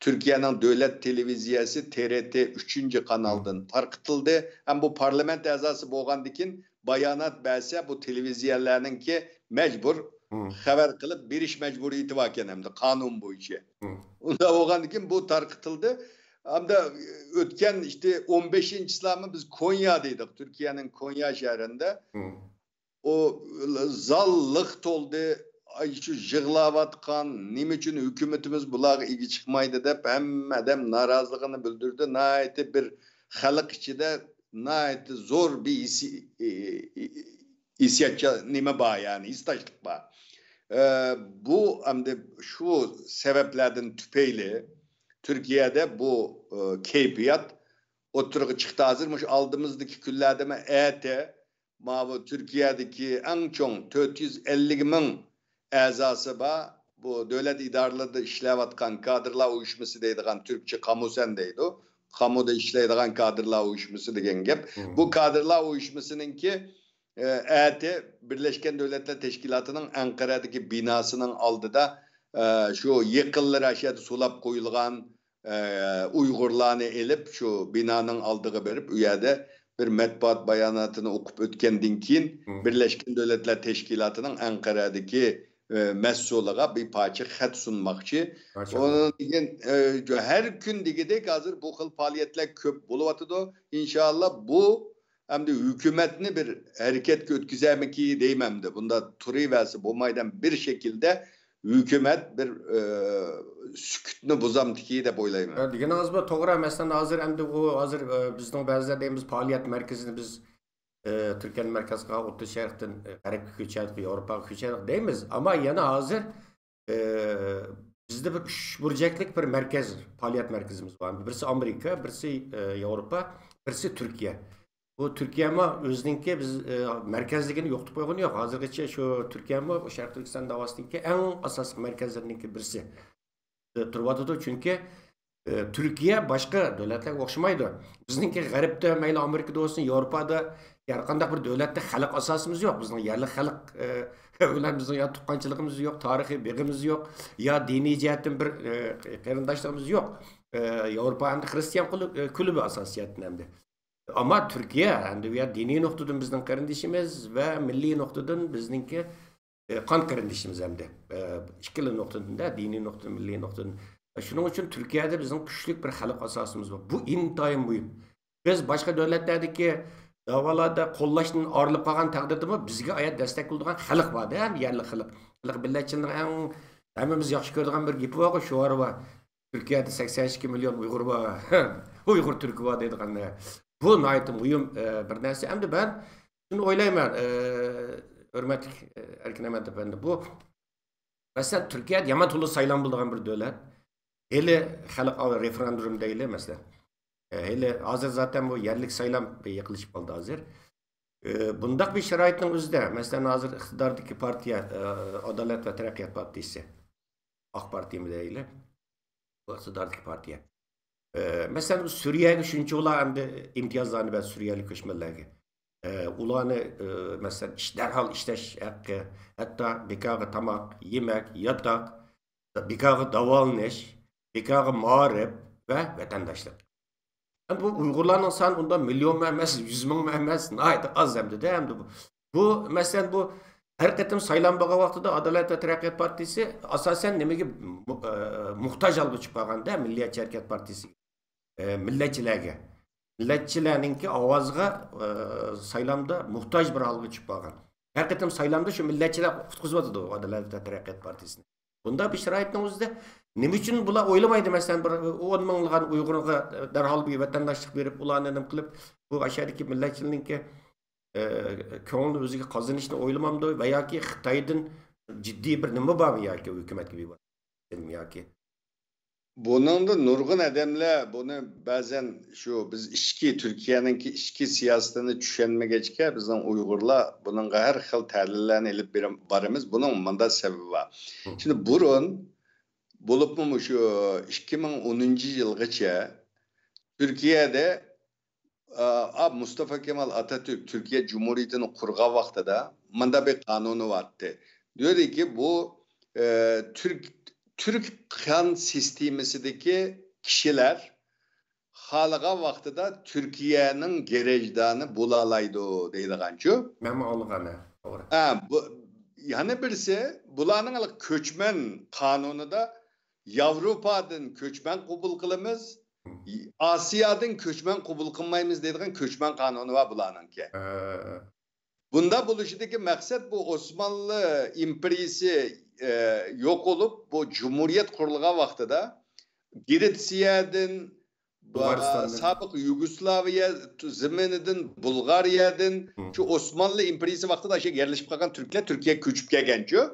تۈركىيەنىڭ دۆلەت تېلېۋىزىيەسى تې رې تې ئۈچىنچى قانالدىن تارقىتىلدى. ھەم بۇ پارلامېنت ئەزاسى بولغاندىن كېيىن بايانات بەرسە، بۇ تېلېۋىزىيەلەرنىڭكى مەجبۇر خەۋەر قىلىپ بېرىش مەجبۇرىيىتى باركەن ئەمدى قانۇن بويىچە. ئۇنداق بولغاندىن كېيىن بۇ تارقىتىلدى. ئەمدى ئۆتكەن ئىشتە ئون بەشىنچى چىسلامۇ بىز كونيادا ئىدۇق، تۈركىيەنىڭ كونيا شەھىرىندە. ئۇ زال لىق تولدى. ئاي، شۇ يىغلاۋاتقان، نېمە ئۈچۈن ھۆكۈمىتىمىز بۇلارغا ئىگە چىقمايدۇ دەپ ھەممە ئادەم نارازىلىقىنى بىلدۈردى. ناھايىتى بىر خەلق ئىچىدە ناھايىتى زور بىر ھېسسىي-، ھېسسىياتچان نېمە بار، يەنى ھېسداشلىق بار. ئە، بۇ ئەمدى شۇ سەۋەبلەردىن تۈپەيلى تۈركىيەدە بۇ، ئە، كەيپىيات ئوتتۇرىغا چىقتى. ھازىر مۇشۇ ئالدىمىزدىكى كۈنلەردىمۇ ئەتە ماۋۇ تۈركىيەدىكى ئەڭ چوڭ تۆت يۈز ئەللىك مىڭ ئەزاسى بار، بۇ دۆلەت ئىدارىلىرىدا ئىشلەۋاتقان كادىرلار ئۇيۇشمىسى دەيدىغان، تۈركچە قامۇسەن دەيدۇ. قامۇدا ئىشلەيدىغان كادىرلار ئۇيۇشمىسى دېگەن گەپ. بۇ كادىرلار ئۇيۇشمىسىنىڭكى، ئە، ئەتە بىرلەشكەن دۆلەتلەر تەشكىلاتىنىڭ ئەنقەرەدىكى بىناسىنىڭ ئالدىدا، ئە، شۇ يېقىنلىرى ئاشۇ يەردە سولاپ قويۇلغان، ئە، ئۇيغۇرلارنى ئېلىپ، شۇ بىنانىڭ ئالدىغا بېرىپ، ئۇ يەردە بىر مەتبۇئات باياناتىنى ئوقۇپ ئۆتكەندىن كېيىن، بىرلەشكەن دۆلەتلەر تەشكىلاتىنىڭ ئەنقەرەدىكى، ئە، مەسئۇلىغا بىر پارچە خەت سۇنماقچى. ئۇنىڭدىن كېيىن، ئە، ھەر كۈن دېگۈدەك ھازىر بۇ خىل پائالىيەتلەر كۆپ بولۇۋاتىدۇ. ئىنشائاللا، بۇ ئەمدى ھۆكۈمەتنى بىر ھەرىكەتكە ئۆتكۈزەرمىكى دەيمەن ئەمدى. بۇنداق تۇرۇۋەرسە بولمايدىغان بىر شەكىلدە ھۆكۈمەت بىر، ئە، سۈكۈتنى بۇزامتىكى دەپ ئويلايمەن. ئە، دېگىنىڭىز بۇ توغرا. مەسىلەن، ھازىر ئەمدى ئۇ ھازىر، ئە، بىزنىڭ بەزىلەر دەيمىز، پائالىيەت مەركىزىنى بىز، ئە، تۈركىيەنى مەركەز قىلغان ئوتتۇرا شەرقتىن، ئە، غەربكە كۆچۈردۇق، ياۋروپاغا كۆچۈردۇق دەيمىز. ئەمما يەنە ھازىر، ئە، بىزدە بىر ئۈچ بۇرجەكلىك بىر مەركەز، پائالىيەت مەركىزىمىز بار. بىرسى ئامېرىكا، بىرسى، ئە، ياۋروپا، بىرسى تۈركىيە. بۇ تۈركىيەمۇ ئۆزىنىڭكى بىز، ئە، مەركەزلىكىنى يوقىتىپ قويغىنى يوق. ھازىرغىچە شۇ تۈركىيەمۇ شەرقىي تۈركىستان داۋاسىنىڭكى ئەڭ ئاساسلىق مەركەزلىرىنىڭكى بىرسى، ئە، تۇرۇۋاتىدۇ. چۈنكى، ئە، تۈركىيە باشقا دۆلەتلەرگە ئوخشىمايدۇ. بىزنىڭكى غەربتە، مەيلى ئامېرىكىدا بولسۇن، ياۋروپادا، ھەر قانداق بىر دۆلەتتە خەلق ئاساسىمىز يوق. بىزنىڭ يەرلىك خەلق، ئە، بىلەن بىزنىڭ يا تۇغقانچىلىقىمىز يوق، تارىخىي بېغىمىز يوق، يا دىنىي جەھەتتىن بىر، ئە، قېرىنداشلىقىمىز يوق. ئە، ياۋروپا ئەمدى خرىستىيان قۇلۇ-، ئە، كۇلۇبى ئاساسىيەتتىن ئەمدى. ئەمما تۈركىيە ئەمدى بۇ يەر دىنىي نۇقتىدىن بىزنىڭ قېرىندىشىمىز ۋە مىللىي نۇقتىدىن بىزنىڭكى، ئە، قان قېرىندىشىمىز ئەمدى. ئە، ئىككىلا نۇقتىدىن-دە، دىنىي نۇقتىدىن، مىللىي نۇقتىدىن. شۇنىڭ ئۈچۈن تۈركىيەدە بىزنىڭ كۈچلۈك بىر خەلق ئاساسىمىز بار. بۇ ئىنتايىن مۇھىم. بىز باشقا دۆلەتلەردىكى داۋالاردا قوللاشتىن ئايرىلىپ قالغان تەقدىردىمۇ بىزگە ئايات دەستەك بولىدىغان خەلق بار-دە، ھەم يەرلىك خەلق. خەلق مىللەتچىلىكنىڭ ئەڭ ھەممىمىز ياخشى كۆرىدىغان بىر گېپى بارغۇ، شوئارى بار. تۈركىيەدە سەكسەن ئىككى مىليون ئۇيغۇر بار، ئۇيغۇر تۈركى بار دەيدىغان. بۇ ناھايىتى مۇھىم، ئە، بىر نەرسە. ئەمدى مەن شۇنى ئويلايمەن، ئە، ھۆرمەتلىك، ئە، ئەركىن ئەمەت ئەپەندى، بۇ، مەسىلەن، تۈركىيە يامان تولا سايلام بولىدىغان بىر دۆلەت. ھېلى خەلقئارا رېفېرېندۇم دەيلى، مەسىلەن. ئە، ھېلى ھازىر زاتەن بۇ يەرلىك سايلام يېقىنلىشىپ قالدى ھازىر. ئە، بۇنداق بىر شارائىتنىڭ ئۆزىدە، مەسىلەن، ھازىر ئىقتىداردىكى پارتىيە، ئە، ئادالەت ۋە تەرەققىيات پارتىيىسى، ئاق پارتىيىمۇ دەيلى، بۇ ئىقتىداردىكى پارتىيە. ئە، مەسىلەن، سۈرىيەگە شۇنچىۋالا ئەمدى ئىمتىيازلارنى بەردى سۈرىيەلىك كۆچمەنلەرگە. ئە، ئۇلارنى، ئە، مەسىلەن، ئىش، دەرھال ئىشلەش ھەققى، ھەتتا بىكارغا تاماق، يېمەك، ياتاق، بىكارغا داۋالىنىش، بىكارغا مائارىپ ۋە ۋەتەنداشلىق. بۇ ئۇيغۇرلارنىڭ سانى ئۇنداق مىليونمۇ ئەمەس، يۈز مىڭمۇ ئەمەس، ناھايىتى ئاز ئەمدىدە ئەمدى بۇ. بۇ، مەسىلەن، بۇ ھەر قېتىم سايلام بولغان ۋاقتىدا ئادالەت ۋە تەرەققىيات پارتىيىسى ئاساسەن نېمىگە مۇ-، ئە، موھتاج ھالغا چۈشۈپ قالغاندا، مىللىيەتچى ھەرىكەت پارتىيىسىگە، ئە، مىللەتچىلەرگە، مىللەتچىلەرنىڭكى ئاۋازىغا، ئە، سايلامدا موھتاج بىر ھالغا چۈشۈپ قالغان. ھەر قېتىم سايلامدا شۇ مىللەتچىلەر قۇتقۇزۇۋاتىدۇ ئادالەت ۋە تەرەققىيات پارتىيىسىنى. بۇنداق بىر شارائىتنىڭ ئۆزىدە نېمە ئۈچۈن بۇلار ئويلىمايدۇ؟ مەسىلەن، بىر ئون مىڭلىغان ئۇيغۇرغا دەرھال بىر ۋەتەنداشلىق بېرىپ، ئۇلارنى نېمە قىلىپ، بۇ ئاشۇ يەردىكى مىللەتچىلىكنىڭكى، ئە، كۆڭلىنى ئۆزىگە قازىنىشنى ئويلىمامدۇ؟ ۋە ياكى خىتايدىن جىددىي بىر نېمە بارمۇ ياكى ھۆكۈمەتكە بىۋاسىتە ياكى؟ بۇنىڭدا نۇرغۇن ئادەملەر بۇنى بەزەن شۇ بىز ئىچكى، تۈركىيەنىڭكى ئىچكى سىياسىتىنى چۈشەنمىگەچكە، بىزنىڭ ئۇيغۇرلار بۇنىڭغا ھەر خىل تەلىللەرنى ئېلىپ بېرە-، بارىمىز. بۇنىڭ مۇنداق سەۋەبى بار. شۇڭا بۇرۇن، بولۇپمۇ مۇشۇ ئىككى مىڭ ئونىنچى يىلغىچە تۈركىيەدە، ئا، ئا، مۇستافا كېمال ئاتاتۈرك تۈركىيە جۇمھۇرىيىتىنى قۇرغان ۋاقتىدا مۇنداق بىر قانۇنى بارتتى. دېيىلدىكى، بۇ، ئە، تۈرك، تۈرك قان سىستېمىسىدىكى كىشىلەر خالىغان ۋاقتىدا تۈركىيەنىڭ گېرەژدانى بولالايدۇ دەيدىغانچۇ. مەنمۇ ئاڭلىغان، ھە، توغرا. ھە، بۇ، يەنە بىرسى، بۇلارنىڭ ھېلىقى كۆچمەن قانۇنىدا ياۋروپادىن كۆچمەن قوبۇل قىلىمىز، ئاسىيادىن كۆچمەن قوبۇل قىلمايمىز دەيدىغان كۆچمەن قانۇنى بار بۇلارنىڭكى. ھە. بۇنداق بولۇشىدىكى مەقسەت بۇ ئوسمانلى ئىمپېرىيىسى، ئە، يوق بولۇپ، بۇ جۇمھۇرىيەت قۇرۇلغان ۋاقتىدا گرېتسىيەدىن، بۇلغارىستاندىن. سابىق يۇگوسلاۋىيە زېمىنىدىن، بۇلغارىيەدىن، شۇ ئوسمانلى ئىمپېرىيىسى ۋاقتىدا ئاشۇ يەرلىشىپ قالغان تۈركلەر تۈركىيەگە كۆچۈپ كەلگەنچۇ.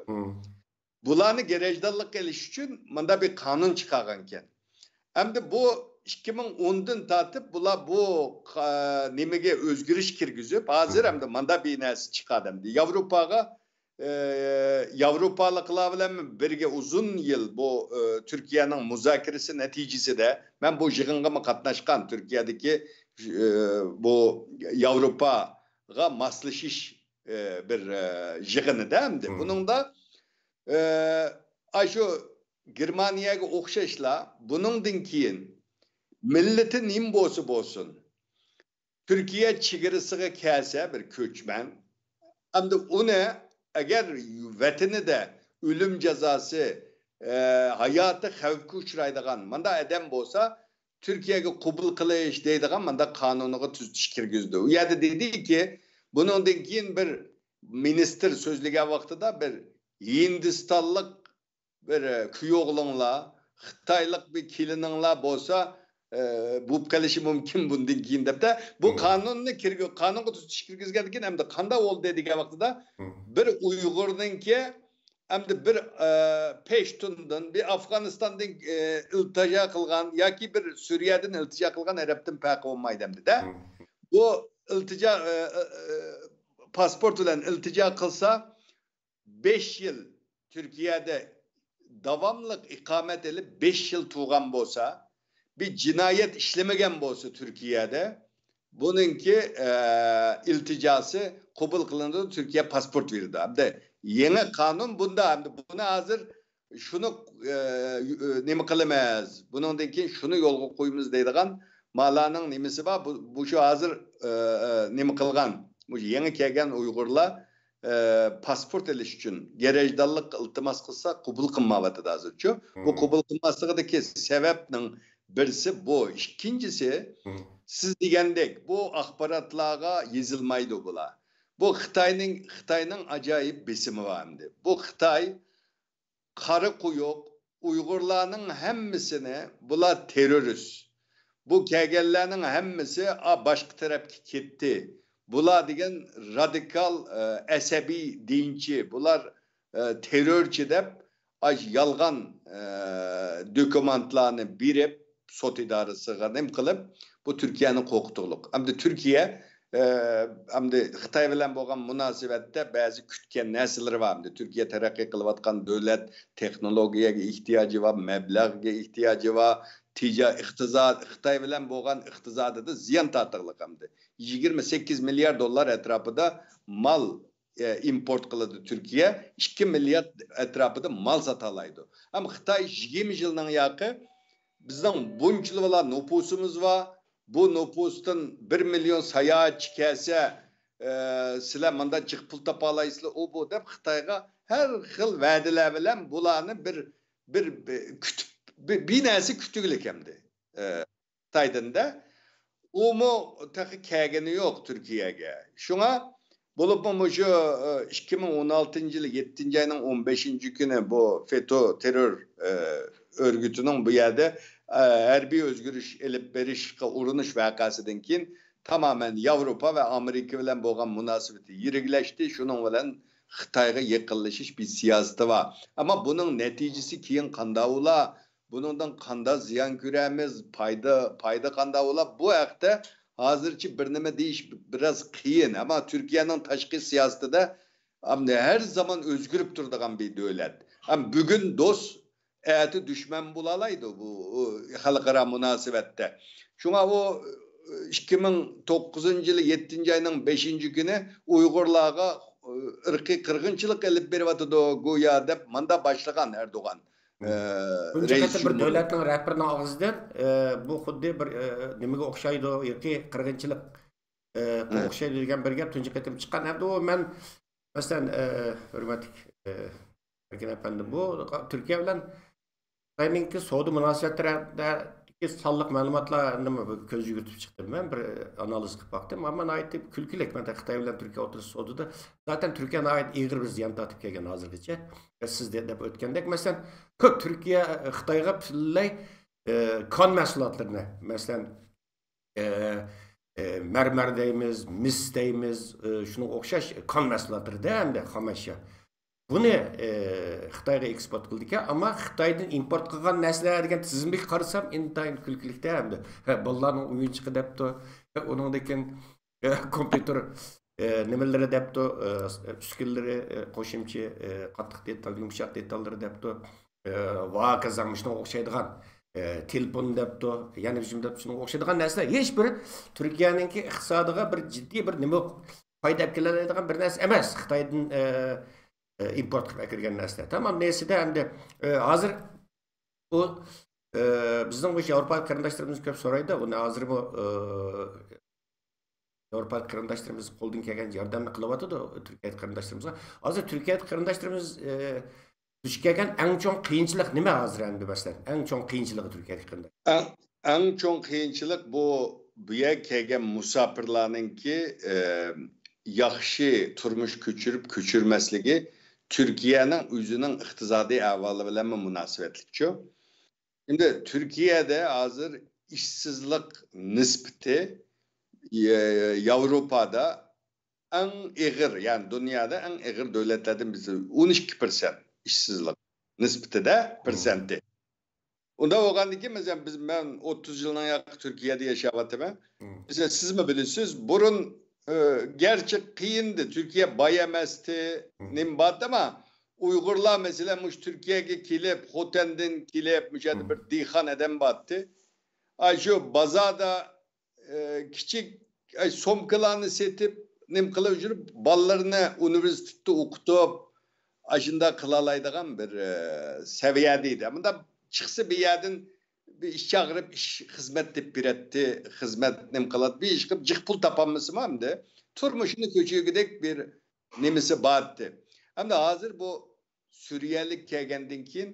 بۇلارنى گرەجدانلىققا ئېلىش ئۈچۈن مۇنداق بىر قانۇن چىقارغانىكەن. ئەمدى بۇ ئىككى مىڭ ئوندىن تارتىپ بۇلار بۇ قا-، نېمىگە ئۆزگىرىش كىرگۈزۈپ، ھازىر ئەمدى مۇنداق بىر نەرسە چىقاردى ئەمدى. ياۋروپاغا، ئە، ياۋروپالىقلار بىلەن بىرگە ئۇزۇن يىل بۇ، ئە، تۈركىيەنىڭ مۇزاكىرىسى نەتىجىسىدە مەن بۇ يىغىنغىمۇ قاتناشقان، تۈركىيەدىكى، ئە، بۇ ياۋروپاغا ماسلىشىش، ئە، بىر، ئە، يىغىنىدا ئەمدى. بۇنىڭدا ئە، ئاشۇ گېرمانىيەگە ئوخشاشلا بۇنىڭدىن كېيىن مىللىتى نېمە بولسا بولسۇن، تۈركىيە چېگرىسىغا كەلسە بىر كۆچمەن، ئەمدى ئۇنى ئەگەر ۋەتىنىدە ئۆلۈم جازاسى، ئە، ھاياتى خەۋپكە ئۇچرايدىغان مانداق ئادەم بولسا، تۈركىيەگە قوبۇل قىلىش دەيدىغان مانداق قانۇنىغا تۈزىتىش كىرگۈزدى. ئۇ يەردە دېدىكى، بۇنىڭدىن كېيىن بىر مىنىستىر سۆزلىگەن ۋاقتىدا بىر ھىندىستانلىق بىر، ئە، كۈيئوغلۇڭلار، خىتايلىق بىر كېلىنىڭلار بولسا، ئە، بولۇپ قېلىشى مۇمكىن بۇندىن كېيىن دەپتە. بۇ قانۇننى كىرگۈ-، قانۇنغا تۈزىتىش كىرگۈزگەندىن كېيىن ئەمدى قانداق بولدى دېگەن ۋاقتىدا بىر ئۇيغۇرنىڭكى ئەمدى بىر، ئە، پەشتۇندىن، بىر ئافغانىستاندىن، ئە، ئىلتىجا قىلغان ياكى بىر سۈرىيەدىن ئىلتىجا قىلغان ئەرەبتىن پەرقى بولمايدۇ ئەمدىدە. بۇ ئىلتىجا، ئە، ئە، ئە، پاسپورت بىلەن ئىلتىجا قىلسا، بەش يىل تۈركىيەدە داۋاملىق ئىقامەت ئېلىپ، بەش يىل تۇرغان بولسا، بىر جىنايەت ئىشلىمىگەن بولسا تۈركىيەدە، بۇنىڭكى، ئە، ئىلتىجاسى قوبۇل قىلىنىدۇ، تۈركىيە پاسپورت بېرىدۇ. ئەمدى يېڭى قانۇن بۇندا، ئەمدى بۇنى ھازىر شۇنى، ئە، نېمە قىلىمىز، بۇنىڭدىن كېيىن شۇنى يولغا قويىمىز دەيدىغان مالانىڭ نېمىسى بار. بۇ، بۇ شۇ ھازىر، ئە، ئە، نېمە قىلغان، مۇشۇ يېڭى كەلگەن ئۇيغۇرلار، ئە، پاسپورت ئېلىش ئۈچۈن گرەجدانلىققا ئىلتىماس قىلسا، قوبۇل قىلمايۋاتىدۇ ھازىرچۇ. بۇ قوبۇل قىلماسلىقىدىكى سەۋەبنىڭ بىرسى بۇ. ئىككىنچىسى، سىز دېگەندەك، بۇ ئاخباراتلارغا يېزىلمايدۇ بۇلار. بۇ خىتاينىڭ، خىتاينىڭ ئاجايىپ بېسىمى بار ئەمدى. بۇ خىتاي قارا قويۇق، ئۇيغۇرلارنىڭ ھەممىسىنى، بۇلار تېررورىست، بۇ كەلگەنلەرنىڭ ھەممىسى، ئا، باشقا تەرەپكە كەتتى، بۇلار دېگەن رادىكال، ئە، ئەسەبىي دىنچى، بۇلار، ئە، تېررورچى دەپ، ئاش يالغان، ئە، دوكۇمېنتلارنى بېرىپ، سوت ئىدارىسىغا نېمە قىلىپ، بۇ تۈركىيەنى قورقۇتۇقلۇق. ئەمدى تۈركىيە، ئە، ئەمدى خىتاي بىلەن بولغان مۇناسىۋەتتە بەزى كۈتكەن نەرسىلىرى بار. ئەمدى تۈركىيە تەرەققىي قىلىۋاتقان دۆلەت، تېخنولوگىيەگە ئېھتىياجى بار، مەبلەغگە ئېھتىياجى بار، تىجا-، ئىقتىساد، خىتاي بىلەن بولغان ئىقتىسادىدا زىيان تارتىقلىق ئەمدى. يىگىرمە سەككىز مىليارد دوللار ئەتراپىدا مال، ئە، ئىمپورت قىلىدۇ تۈركىيە، ئىككى مىليارد ئەتراپىدا مال ساتالايدۇ. ئەمما خىتاي يىگىرمە يىلنىڭ ياقى بىزنىڭ بۇنچىلا نوپۇسىمىز بار، بۇ نوپۇستىن بىر مىليون ساياھەتچى كەلسە، ئە، سىلەر مانداق جىق پۇل تاپالايسىلەر، ئۇ بۇ دەپ خىتايغا ھەر خىل ۋەدىلەر بىلەن بۇلارنى بىر، بىر، بىر كۈتۈپ، بىر، بىر نەرسە كۈتۈگلىك ئەمدى. ئە، خىتايدىن-دە. ئۇمۇ تېخى كەلگىنى يوق تۈركىيەگە. شۇڭا بولۇپمۇ مۇشۇ، ئە، ئىككى مىڭ ئون ئالتىنچى يىل يەتتىنچى ئاينىڭ ئون بەشىنچى كۈنى بۇ فېتو تېررور، ئە، ئۆرگىتىنىڭ بۇ يەردە، ئە، ھەربىي ئۆزگىرىش ئېلىپ بېرىشقا ئۇرۇنۇش ۋەقەسىدىن كېيىن تامامەن ياۋروپا ۋە ئامېرىكا بىلەن بولغان مۇناسىۋىتى يىرىكلەشتى. شۇنىڭ بىلەن خىتايغا يېقىنلىشىش بىر سىياسىتى بار. ئەمما بۇنىڭ نەتىجىسى كېيىن قانداق بولا؟ بۇنىڭدىن قانداق زىيان كۆرەمىز؟ پايدا، پايدا قانداق بولا؟ بۇ ھەقتە ھازىرچە بىر نېمە دېيىش بىراز قىيىن. ئەمما تۈركىيەنىڭ تاشقى سىياسىتىدە ئەمدى ھەر زامان ئۆزگىرىپ تۇرىدىغان بىر دۆلەت. ھەم بۈگۈن دوست، ئەتە دۈشمەن بولالايدۇ بۇ، ئۇ، خەلقئارا مۇناسىۋەتتە. شۇڭا ئۇ، ئىككى مىڭ توققۇزىنچى يىلى يەتتىنچى ئاينىڭ بەشىنچى كۈنى ئۇيغۇرلارغا، ئىرقىي قىرغىنچىلىق ئېلىپ بېرىۋاتىدۇ گويا دەپ ماندا باشلىغان ئەردوغان. ئە، تۇنجى رەئىس قېتىم بىر جۇمھۇر. دۆلەتنىڭ رەھبىرىنىڭ ئاغزىدىن، ئە، بۇ خۇددى بىر، ئە، نېمىگە ئوخشايدۇ، ئىرقىي قىرغىنچىلىق، ئە، مم. ئوخشايدۇ دېگەن بىر گەپ تۇنجى قېتىم چىققان. ئەمدى ئۇ مەن، مەسىلەن، ئە، ھۆرمەتلىك، ئە، ئەركىن ئەپەندىم، بۇ تۈركىيە بىلەن خىتاينىڭكى سودا مۇناسىۋەتلىرىدىكى سانلىق مەلۇماتلارنى كۆز يۈگۈرتۈپ چىقتىم. مەن بىر ئانالىز قىلىپ باقتىم. ئەمما ناھايىتى كۈلكىلىك. مەن خىتاي بىلەن تۈركىيە ئوتتۇرىسىدا سودىدا، زاتەن تۈركىيە ناھايىتى ئېغىر بىر زىيان تارتىپ كەلگەن ھازىرغىچە. سىز دە-، دەپ ئۆتكەندەك، مەسىلەن، كۆپ تۈركىيە خىتايغا پۈتۈنلەي، ئە، كان مەھسۇلاتلىرىنى، مەسىلەن، ئە، ئە، مەرمەر دەيمىز، مىس دەيمىز، ئە، شۇنىڭغا ئوخشاش كان مەھسۇلاتلىرىدە ئەمدى خام ئەشيا. بۇنى، ئە، خىتايغا ئېكسپورت قىلىدىكەن، ئەمما خىتايدىن ئىمپورت قىلغان نەرسىلەر دېگەن تىزىملىككە قارىسام، ئىنتايىن كۈلكىلىكتە ئەمدى. ھە، بالىلارنىڭ ئويۇنچۇقى دەپتۇ. ھە، ئۇنىڭدىن كېيىن، ئە، كومپيۇتېر، ئە، نېمىلىرى دەپتۇ، ئە، ئۈسكۈنىلىرى، ئە، قوشۇمچە، ئە، قاتتىق دېتال، يۇمشاق دېتاللىرى دەپتۇ. ئە، ۋاكازاڭ شۇنىڭغا ئوخشايدىغان، ئە، تېلېفون دەپتۇ، يەنە بىر شۇنداق شۇنىڭغا ئوخشايدىغان نەرسىلەر ھېچ بىر تۈركىيەنىڭكى ئىقتىسادىغا بىر جىددىي بىر نېمە پايدا ئەپ كېلەلەيدىغان بىر نەرسە ئەمەس. خىتايدىن، ئە، ئە، ئىمپورت قىلىپ ئەكىرگەن نەرسىلەر. تامام نەرسىدە ئەمدى، ئە، ھازىر بۇ، ئە، بىزنىڭ مۇشۇ ياۋروپا قېرىنداشلىرىمىز كۆپ سورايدۇ، بۇنى ھازىرمۇ، ئە، ياۋروپا قېرىنداشلىرىمىز قولدىن كەلگەنچە ياردەمنى قىلىۋاتىدۇ تۈركىيە قېرىنداشلىرىمىزغا. ھازىر تۈركىيە قېرىنداشلىرىمىز، ئە، دۇچ كەلگەن ئەڭ چوڭ قىيىنچىلىق نېمە ھازىر ئەمدى مەسىلەن؟ ئەڭ چوڭ قىيىنچىلىقى تۈركىيەدىكى قېرىنداش. ئەڭ، ئەڭ چوڭ قىيىنچىلىق بۇ، بۇ يەرگە كەلگەن مۇساپىرلارنىڭكى، ئە، ياخشى تۇرمۇش كۆچۈرۈپ كۆچۈرمەسلىكى تۈركىيەنىڭ ئۆزىنىڭ ئىقتىسادىي ئەھۋالى بىلەنمۇ مۇناسىۋەتلىكچۇ. ئەمدى تۈركىيەدە ھازىر ئىشسىزلىق نىسبىتى، يە-، ياۋروپادا ئەڭ ئېغىر، يەنى دۇنيادا ئەڭ ئېغىر دۆلەتلەردىن بىرسى، ئون ئىككى پىرسەنت ئىشسىزلىق نىسبىتىدە، مم، پىرسەنتى. ئۇنداق بولغاندىكىن، مەسىلەن، بىز، مەن ئوتتۇز يىلنىڭ ياقى تۈركىيەدە ياشاۋاتىمەن. مم. مەسىلەن، سىزمۇ بىلىسىز، بۇرۇن، ئە، گەرچە قىيىندى، تۈركىيە باي ئەمەستى، مم، نېمە بارتى، ئەمما ئۇيغۇرلار، مەسىلەن، مۇشۇ تۈركىيەگە كېلىپ، خوتەندىن كېلىپ، مۇشۇ يەردە، مم، بىر دېھقان ئادەم بارتى. ئاشۇ بازاردا، ئە، كىچىك، ئە، سومكىلارنى سېتىپ، نېمە قىلىپ يۈرۈپ، بالىلىرىنى ئۇنىۋېرسىتېتتا ئوقۇتۇپ، ئاشۇنداق قىلالايدىغان بىر، ئە، سەۋىيەدە ئىدى. مۇنداق چىقسا بىر يەردىن بىر ئىش چاقىرىپ، ئىش، خىزمەت دەپ بېرەتتى، خىزمەت نېمە قىلاتتى، بىر ئىش قىلىپ، جىق پۇل تاپالمىسىمۇ ئەمدى تۇرمۇشىنى كۆچۈرگۈدەك بىر نېمىسى بارتتى. ئەمدى ھازىر بۇ سۈرىيەلىك كەلگەندىن كېيىن،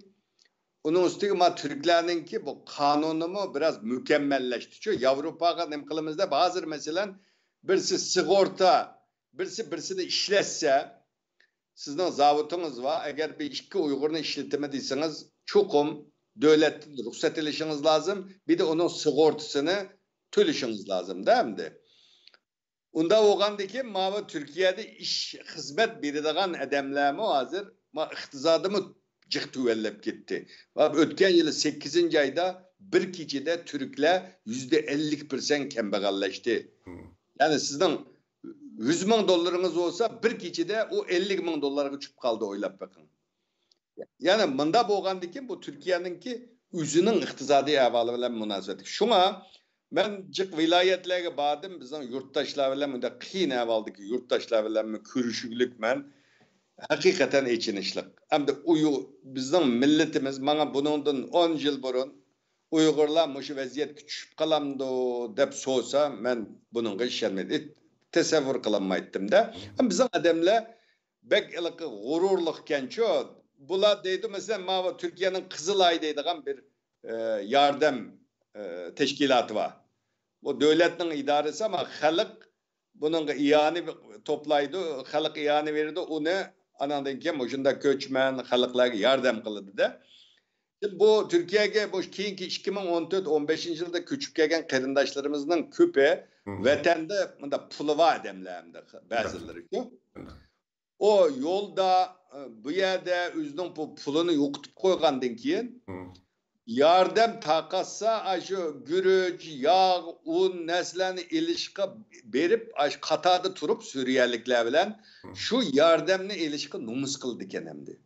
ئۇنىڭ ئۈستىگە ما تۈركلەرنىڭكى بۇ قانۇنىمۇ بىراز مۇكەممەللەشتىچۇ. ياۋروپاغا نېمە قىلىمىز دەپ، ھازىر مەسىلەن، بىرسى سىغورتا، بىرسى بىرسىنى ئىشلەتسە، سىزنىڭ زاۋۇتىڭىز بار، ئەگەر بىر ئىككى ئۇيغۇرنى ئىشلىتىمەن دېسىڭىز، چوقۇم دۆلەتتىن رۇخسەت ئېلىشىڭىز لازىم، بىر دە ئۇنىڭ سۇغۇرتىسىنى تۆلىشىڭىز لازىم-دە ئەمدى. ئۇنداق بولغاندىكىن، ماۋۇ تۈركىيەدە ئىش، خىزمەت بېرىدىغان ئادەملەرمۇ ھازىر، ما، ئىقتىسادىمۇ جىق تۆۋەنلەپ كەتتى. ۋە ئۆتكەن يىلى سەككىزىنچى ئايدا بىر كېچىدە تۈركلەر يۈزدە ئەللىك پىرسەنت كەمبەغەللەشتى. يەنى سىزنىڭ يۈز مىڭ دوللىرىڭىز بولسا، بىر كېچىدە ئۇ ئەللىك مىڭ دوللارغا چۈشۈپ قالدى، ئويلاپ بېقىڭ. يەنى مۇنداق بولغاندىكىن، بۇ تۈركىيەنىڭكى ئۆزىنىڭ ئىقتىسادىي ئەھۋالى بىلەن مۇناسىۋەتلىك. شۇڭا مەن جىق ۋىلايەتلەرگە باردىم، بىزنىڭ يۇرتداشلار بىلەن، بۇنداق قىيىن ئەھۋالدىكى يۇرتداشلار بىلەنمۇ كۆرۈشۈگلۈك مەن. ھەقىقەتەن ئېچىنىشلىق. ئەمدى ئۇيۇ-، بىزنىڭ مىللىتىمىز ماڭا بۇنىڭدىن ئون يىل بۇرۇن ئۇيغۇرلار مۇشۇ ۋەزىيەتكە چۈشۈپ قالامدۇ دەپ سورىسا، مەن بۇنىڭغا ئىشەنمەيتتىم، تەسەۋۋۇر قىلالمايتتىم-دە. ئەمما بىزنىڭ ئادەملەر بەك ھېلىقى غۇرۇرلۇقكەنچۇ. بۇلار دەيدۇ، مەسىلەن، ماۋۇ تۈركىيەنىڭ قىزىل ئاي دەيدىغان بىر، ئە، ياردەم، ئە، تەشكىلاتى بار. بۇ دۆلەتنىڭ ئىدارىسى، ئەمما خەلق بۇنىڭغا ئىئانە توپلايدۇ، خەلق ئىئانە بېرىدۇ، ئۇنى ئاناندىن كېيىن مۇشۇنداق كۆچمەن خەلقلەرگە ياردەم قىلىدۇ-دە. بۇ تۈركىيەگە بۇ كېيىنكى ئىككى مىڭ ئون تۆت، ئون بەشىنچى يىلدا كۆچۈپ كەلگەن قېرىنداشلىرىمىزنىڭ كۆپى ۋەتەندە مۇنداق پۇلى بار ئادەملەر، ئەمدى بەزىلىرى-كۇ. ئۇ يولدا، ئە، بۇ يەردە ئۆزىنىڭ بۇ پۇلىنى يوقىتىپ قويغاندىن كېيىن، ياردەم تارقاتسا، ئاشۇ گۈرۈچ، ياغ، ئۇن، نەرسىلەرنى ئېلىشقا بېرىپ، ئاشۇ قاتاردا تۇرۇپ سۈرىيەلىكلەر بىلەن شۇ ياردەمنى ئېلىشقا نومۇس قىلىدىكەن ئەمدى.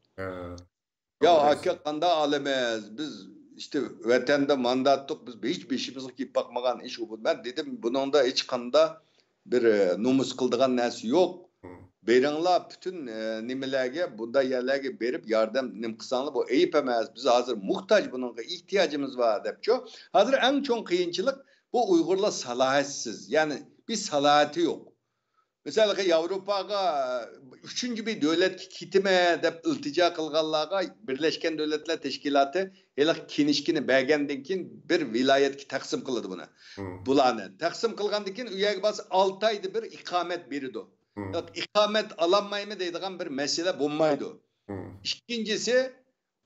يا ئاكا، قانداق ئالىمىز؟ بىز ئىشتە ۋەتەندە مانداتتۇق، بىز ھېچ بېشىمىزغا كېلىپ باقمىغان ئىش ئۇ. مەن دېدىم، بۇنىڭدا ھېچقانداق بىر، ئە، نومۇس قىلىدىغان نەرسە يوق. بېرىڭلار، پۈتۈن، ئە، نېمىلەرگە، بۇنداق يەرلەرگە بېرىپ ياردەم نېمە قىلساڭلار، بۇ ئەيىب ئەمەس. بىز ھازىر موھتاج، بۇنىڭغا ئېھتىياجىمىز بار، دەپچۇ. ھازىر ئەڭ چوڭ قىيىنچىلىق، بۇ ئۇيغۇرلار سالاھىيەتسىز، يەنى بىر سالاھىيىتى يوق. مىسالغا، ياۋروپاغا ئۈچىنچى بىر دۆلەتكە كېتىمەن دەپ ئىلتىجا قىلغانلارغا بىرلەشكەن دۆلەتلەر تەشكىلاتى ھېلىقى كىنىشكىنى بەرگەندىن كېيىن بىر ۋىلايەتكە تەقسىم قىلىدۇ بۇنى. بۇلارنى تەقسىم قىلغاندىن كېيىن ئۇ يەرگە بارسا ئالتە ئايدا بىر ئىقامەت بېرىدۇ. ياق، ئىقامەت ئالالمايمەن دەيدىغان بىر مەسىلە بولمايدۇ. ئىككىنچىسى،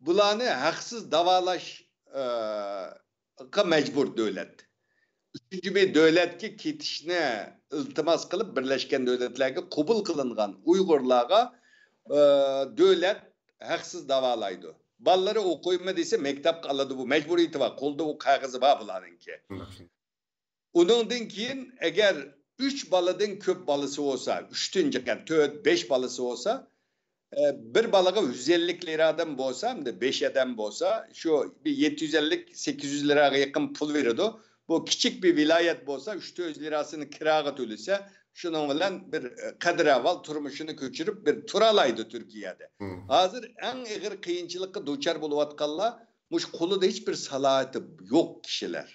بۇلارنى ھەقسىز داۋالاش، ئە، قا مەجبۇر دۆلەت. ئۈچىنچى بىر دۆلەتكە كېتىشنى ئىلتىماس قىلىپ، بىرلەشكەن دۆلەتلەرگە قوبۇل قىلىنغان ئۇيغۇرلارغا، ئە، دۆلەت ھەقسىز داۋالايدۇ. بالىلىرى ئوقۇيمەن دېسە، مەكتەپكە ئالىدۇ، بۇ مەجبۇرىيىتى بار، قولىدا ئۇ قەغىزى بار بۇلارنىڭكى. ئۇنىڭدىن كېيىن، ئەگەر ئۈچ بالىدىن كۆپ بالىسى بولسا، ئۈچتىن چىققان تۆت، بەش بالىسى بولسا، ئە، بىر بالىغا يۈز ئەللىك لىرادىن بولسا، ئەمدى بەش ئادەم بولسا، شۇ بىر يەتتە يۈز ئەللىك، سەككىز يۈز لىراغا يېقىن پۇل بېرىدۇ. بۇ كىچىك بىر ۋىلايەت بولسا، ئۈچ تۆت يۈز لىراسىنى كىراغا تۆلىسە، شۇنىڭ بىلەن بىر، ئە، قەدىر ئەھۋال تۇرمۇشىنى كۆچۈرۈپ، بىر تۇرالايدۇ تۈركىيەدە. ھازىر ئەڭ ئېغىر قىيىنچىلىققا دۇچار بولۇۋاتقانلار مۇشۇ قولىدا ھېچ بىر سالاھىيىتى يوق كىشىلەر.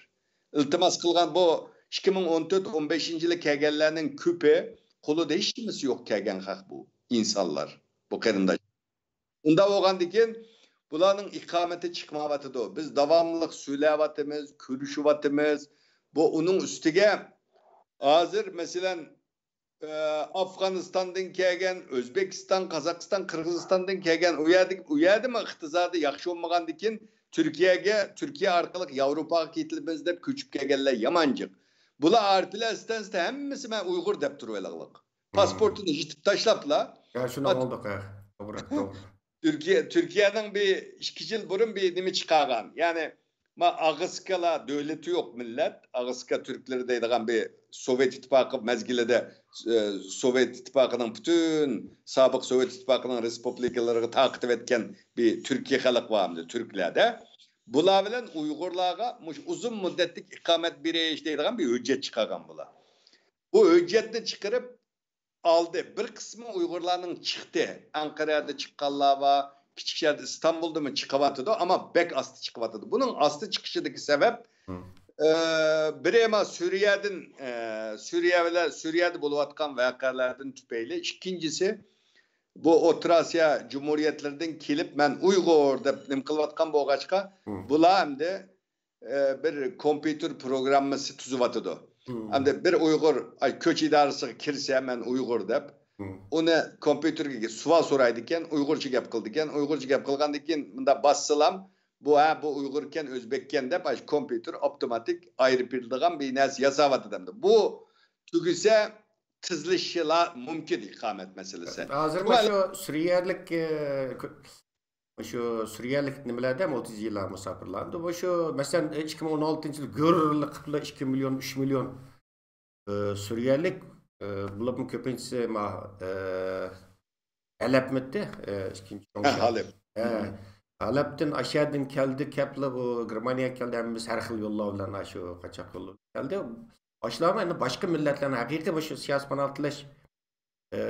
ئىلتىماس قىلغان بۇ ئىككى مىڭ ئون تۆت، ئون بەشىنچى يىلى كەلگەنلەرنىڭ كۆپى قولىدا ھېچ نېمىسى يوق كەلگەن خەق بۇ ئىنسانلار، بۇ قېرىنداش. ئۇنداق بولغاندىكىن بۇلارنىڭ ئىقامىتى چىقمايۋاتىدۇ. بىز داۋاملىق سۆزلەۋاتىمىز، كۆرۈشۈۋاتىمىز. بۇ ئۇنىڭ ئۈستىگە ھازىر، مەسىلەن، ئە، ئافغانىستاندىن كەلگەن، ئۆزبېكىستان، قازاقىستان، قىرغىزىستاندىن كەلگەن، ئۇ يەردە، ئۇ يەردىمۇ ئىقتىسادى ياخشى بولمىغاندىكىن تۈركىيەگە، تۈركىيە ئارقىلىق ياۋروپاغا كېتىمىز دەپ كۆچۈپ كەلگەنلەر يامان جىق. بۇلار ئارپىلەر ئىستەنسىدە ھەممىسى مەن ئۇيغۇر دەپ تۇرۇۋېلىغلىق. پاسپورتىنى يىرتىپ تاشلاپلا. يا شۇنى ئالدۇق، ھە. توغرا، توغرا. تۈركىيە، تۈركىيەنىڭ بىر ئىككى يىل بۇرۇن بىر نېمە چىقارغان. يەنى، ما، ئاغىسكىلا دۆلىتى يوق مىللەت. ئاغىسكا تۈركلىرى دەيدىغان بىر سوۋېت ئىتتىپاقى مەزگىلىدە، ئە، سوۋېت ئىتتىپاقىنىڭ پۈتۈن سابىق سوۋېت ئىتتىپاقىنىڭ رېسپۇبلىكىلىرىغا تارقىتىۋەتكەن بىر تۈركىي خەلق بار ئەمدى، تۈركلەردە. بۇلار بىلەن ئۇيغۇرلارغا مۇشۇ ئۇزۇن مۇددەتلىك ئىقامەت بېرىش دەيدىغان بىر ھۆججەت چىقارغان بۇلار. بۇ ھۆججەتنى چىقىرىپ، ئالدى. بىر قىسمى ئۇيغۇرلارنىڭ چىقتى. ئەنقەرەدە چىققانلار بار، كىچىك شەھەردە، ئىستانبۇلدىمۇ چىقىۋاتىدۇ، ئەمما بەك ئاستا چىقىۋاتىدۇ. بۇنىڭ ئاستا چىقىشىدىكى سەۋەب، ئە، بىرى، ما، سۈرىيەدىن، ئە، سۈرىيە بىلەن، سۈرىيەدە بولۇۋاتقان ۋەقەلەردىن تۈپەيلى. ئىككىنچىسى، بۇ ئوتتۇرا ئاسىيا جۇمھۇرىيەتلىرىدىن كېلىپ، مەن ئۇيغۇر دەپ نېمە قىلىۋاتقان بولغاچقا، بۇلار ئەمدى ئە، بىر كومپيۇتېر پروگراممىسى تۈزۈۋاتىدۇ. ئەمدى بىر ئۇيغۇر، ئاي، كۆچ ئىدارىسىگە كىرسە، مەن ئۇيغۇر دەپ، ئۇنى كومپيۇتېرگە سوئال سورايدىكەن، ئۇيغۇرچە گەپ قىلىدىكەن. ئۇيغۇرچە گەپ قىلغاندىن كېيىن مۇنداق باسسىلام، بۇ، ھە، بۇ ئۇيغۇركەن، ئۆزبەككەن دەپ، ئاشۇ كومپيۇتېر ئاپتوماتىك ئايرىپ بېرىدىغان بىر نەرسە ياساۋاتىدۇ ئەمدى. بۇ تۈگىسە تېزلىشىشى مۇمكىن ئىقامەت مەسىلىسى. ھازىر شۇڭا مۇشۇ سۈرىيەلىك، ئە، كۆ-، مۇشۇ سۈرىيەلىك نېمىلەردە مۇتىزىلار، مۇساپىرلار. ئەمدى مۇشۇ، مەسىلەن، ئىككى مىڭ ئون ئالتىنچى يىل گۈررىلا قىپلا ئىككى مىليون، ئۈچ مىليون، ئە، سۈرىيەلىك، ئە، بولۇپمۇ كۆپىنچىسى ما-، ئە، ھەلەبمىتى، ئە، ئىككىنچى ھە، چوڭ شەھەر. ھەلەب. ھە. ھەلەبتىن ئاشۇ يەردىن كەلدى، كەپلا بۇ گېرمانىيەگە كەلدى، ھەممىمىز ھەر خىل يوللار بىلەن ئاشۇ قاچاق يولى كەلدى. ئاشۇلارمۇ ئەمدى باشقا مىللەتلەرنىڭ ھەقىقىي مۇشۇ سىياسىي پاناھ تىلەش، ئە،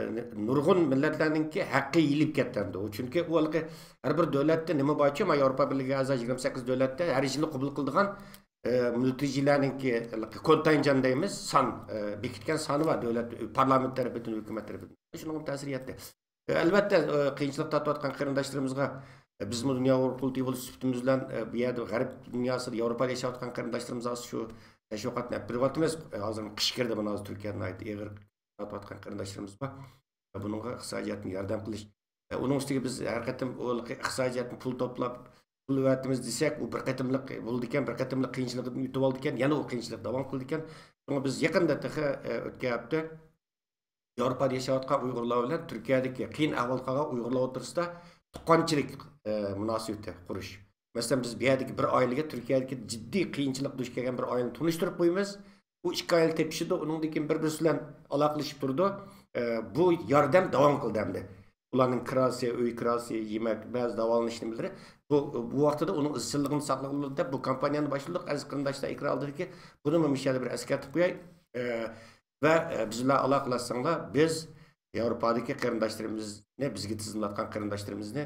نۇرغۇن مىللەتلەرنىڭكى ھەققى يېيىلىپ كەتتى ئەمدى. ئۇ چۈنكى ئۇ ھېلىقى ھەر بىر دۆلەتتە نېمە بارچۇ، ما ياۋروپا بىرلىكىگە ئەزا يىگىرمە سەككىز دۆلەتتە ھەر يىلى قوبۇل قىلىدىغان، ئە، مۇتىجىلەرنىڭكى ھېلىقى كونتىنژېنت دەيمىز، سان، ئە، بېكىتكەن سانى بار دۆلەت، پارلامېنت تەرىپىدىن، ھۆكۈمەت تەرىپىدىن. شۇنىڭغا تەسىر يەتتى. ئەلۋەتتە، قىيىنچىلىق تارتىۋاتقان قېرىنداشلىرىمىزغا، بىزمۇ دۇنيا ئۇيغۇر قۇرۇلتىيى بولۇش سۈپىتىمىز بىلەن، بۇ يەردە غەرب دۇنياسىدا، ياۋروپادا ياشاۋاتقان قېرىنداشلىرىمىزغا شۇ تەشۋىقاتنى ئېلىپ بېرىۋاتىمىز. ھازىر قىش كىردى، مانا ھازىر تۈركىيەدە ناھايىتى ئېغىر تارتىۋاتقان قېرىنداشلىرىمىز بار. بۇنىڭغا ئىقتىسادىي جەھەتتىن ياردەم قىلىش. ئۇنىڭ ئۈستىگە بىز ھەر قېتىم ئۇ ئىقتىسادىي جەھەتتىن پۇل توپلاپ، پۇل ئەۋەتىمىز دېسەك، ئۇ بىر قېتىملىق بولىدىكەن، بىر قېتىملىق قىيىنچىلىقىدىن ئۆتۈۋالىدىكەن، يەنە ئۇ قىيىنچىلىق داۋام قىلىدىكەن. شۇڭا بىز يېقىندا تېخى، ئۆتكەن ھەپتە ياۋروپادا ياشاۋاتقان ئۇيغۇرلار بىلەن تۈركىيەدىكى قىيىن ئەھۋالدا قالغان ئۇيغۇرلار ئوتتۇرىسىدا تۇغقانچىلىك، ئە، مۇناسىۋىتى قۇرۇش. مەسىلەن، بىز بۇ يەردىكى بىر ئائىلىگە، تۈركىيەدىكى جىددىي قىيىنچىلىققا دۇچ كەلگەن بىر ئائىلىنى تونۇشتۇرۇپ قويىمىز. ئۇ ئىككى ئائىلە تېپىشىدۇ، ئۇنىڭدىن كېيىن بىر-بىرسى بىلەن ئالاقىلىشىپ تۇرىدۇ. ئە، بۇ ياردەم داۋام قىلدى ئەمدى. ئۇلارنىڭ كىراسى، ئۆي كىراسى، يېمەك، بەزى داۋالىنىش نېمىلىرى. بۇ، بۇ ۋاقتىدا ئۇنىڭ ئىزچىللىقىنى ساقلىغىلى دەپ بۇ كامپانىيەنى باشلىدۇق. ئەزىز قېرىنداشلار ئېكران ئالدىدىكى بۇنىمۇ مۇشۇ يەردە بىر ئەسكەرتىپ قوياي. ئە، ۋە، ئە، بىز بىلەن ئالاقىلەشسەڭلار، بىز ياۋروپادىكى قېرىنداشلىرىمىزنى، بىزگە تىزىملاتقان قېرىنداشلىرىمىزنى،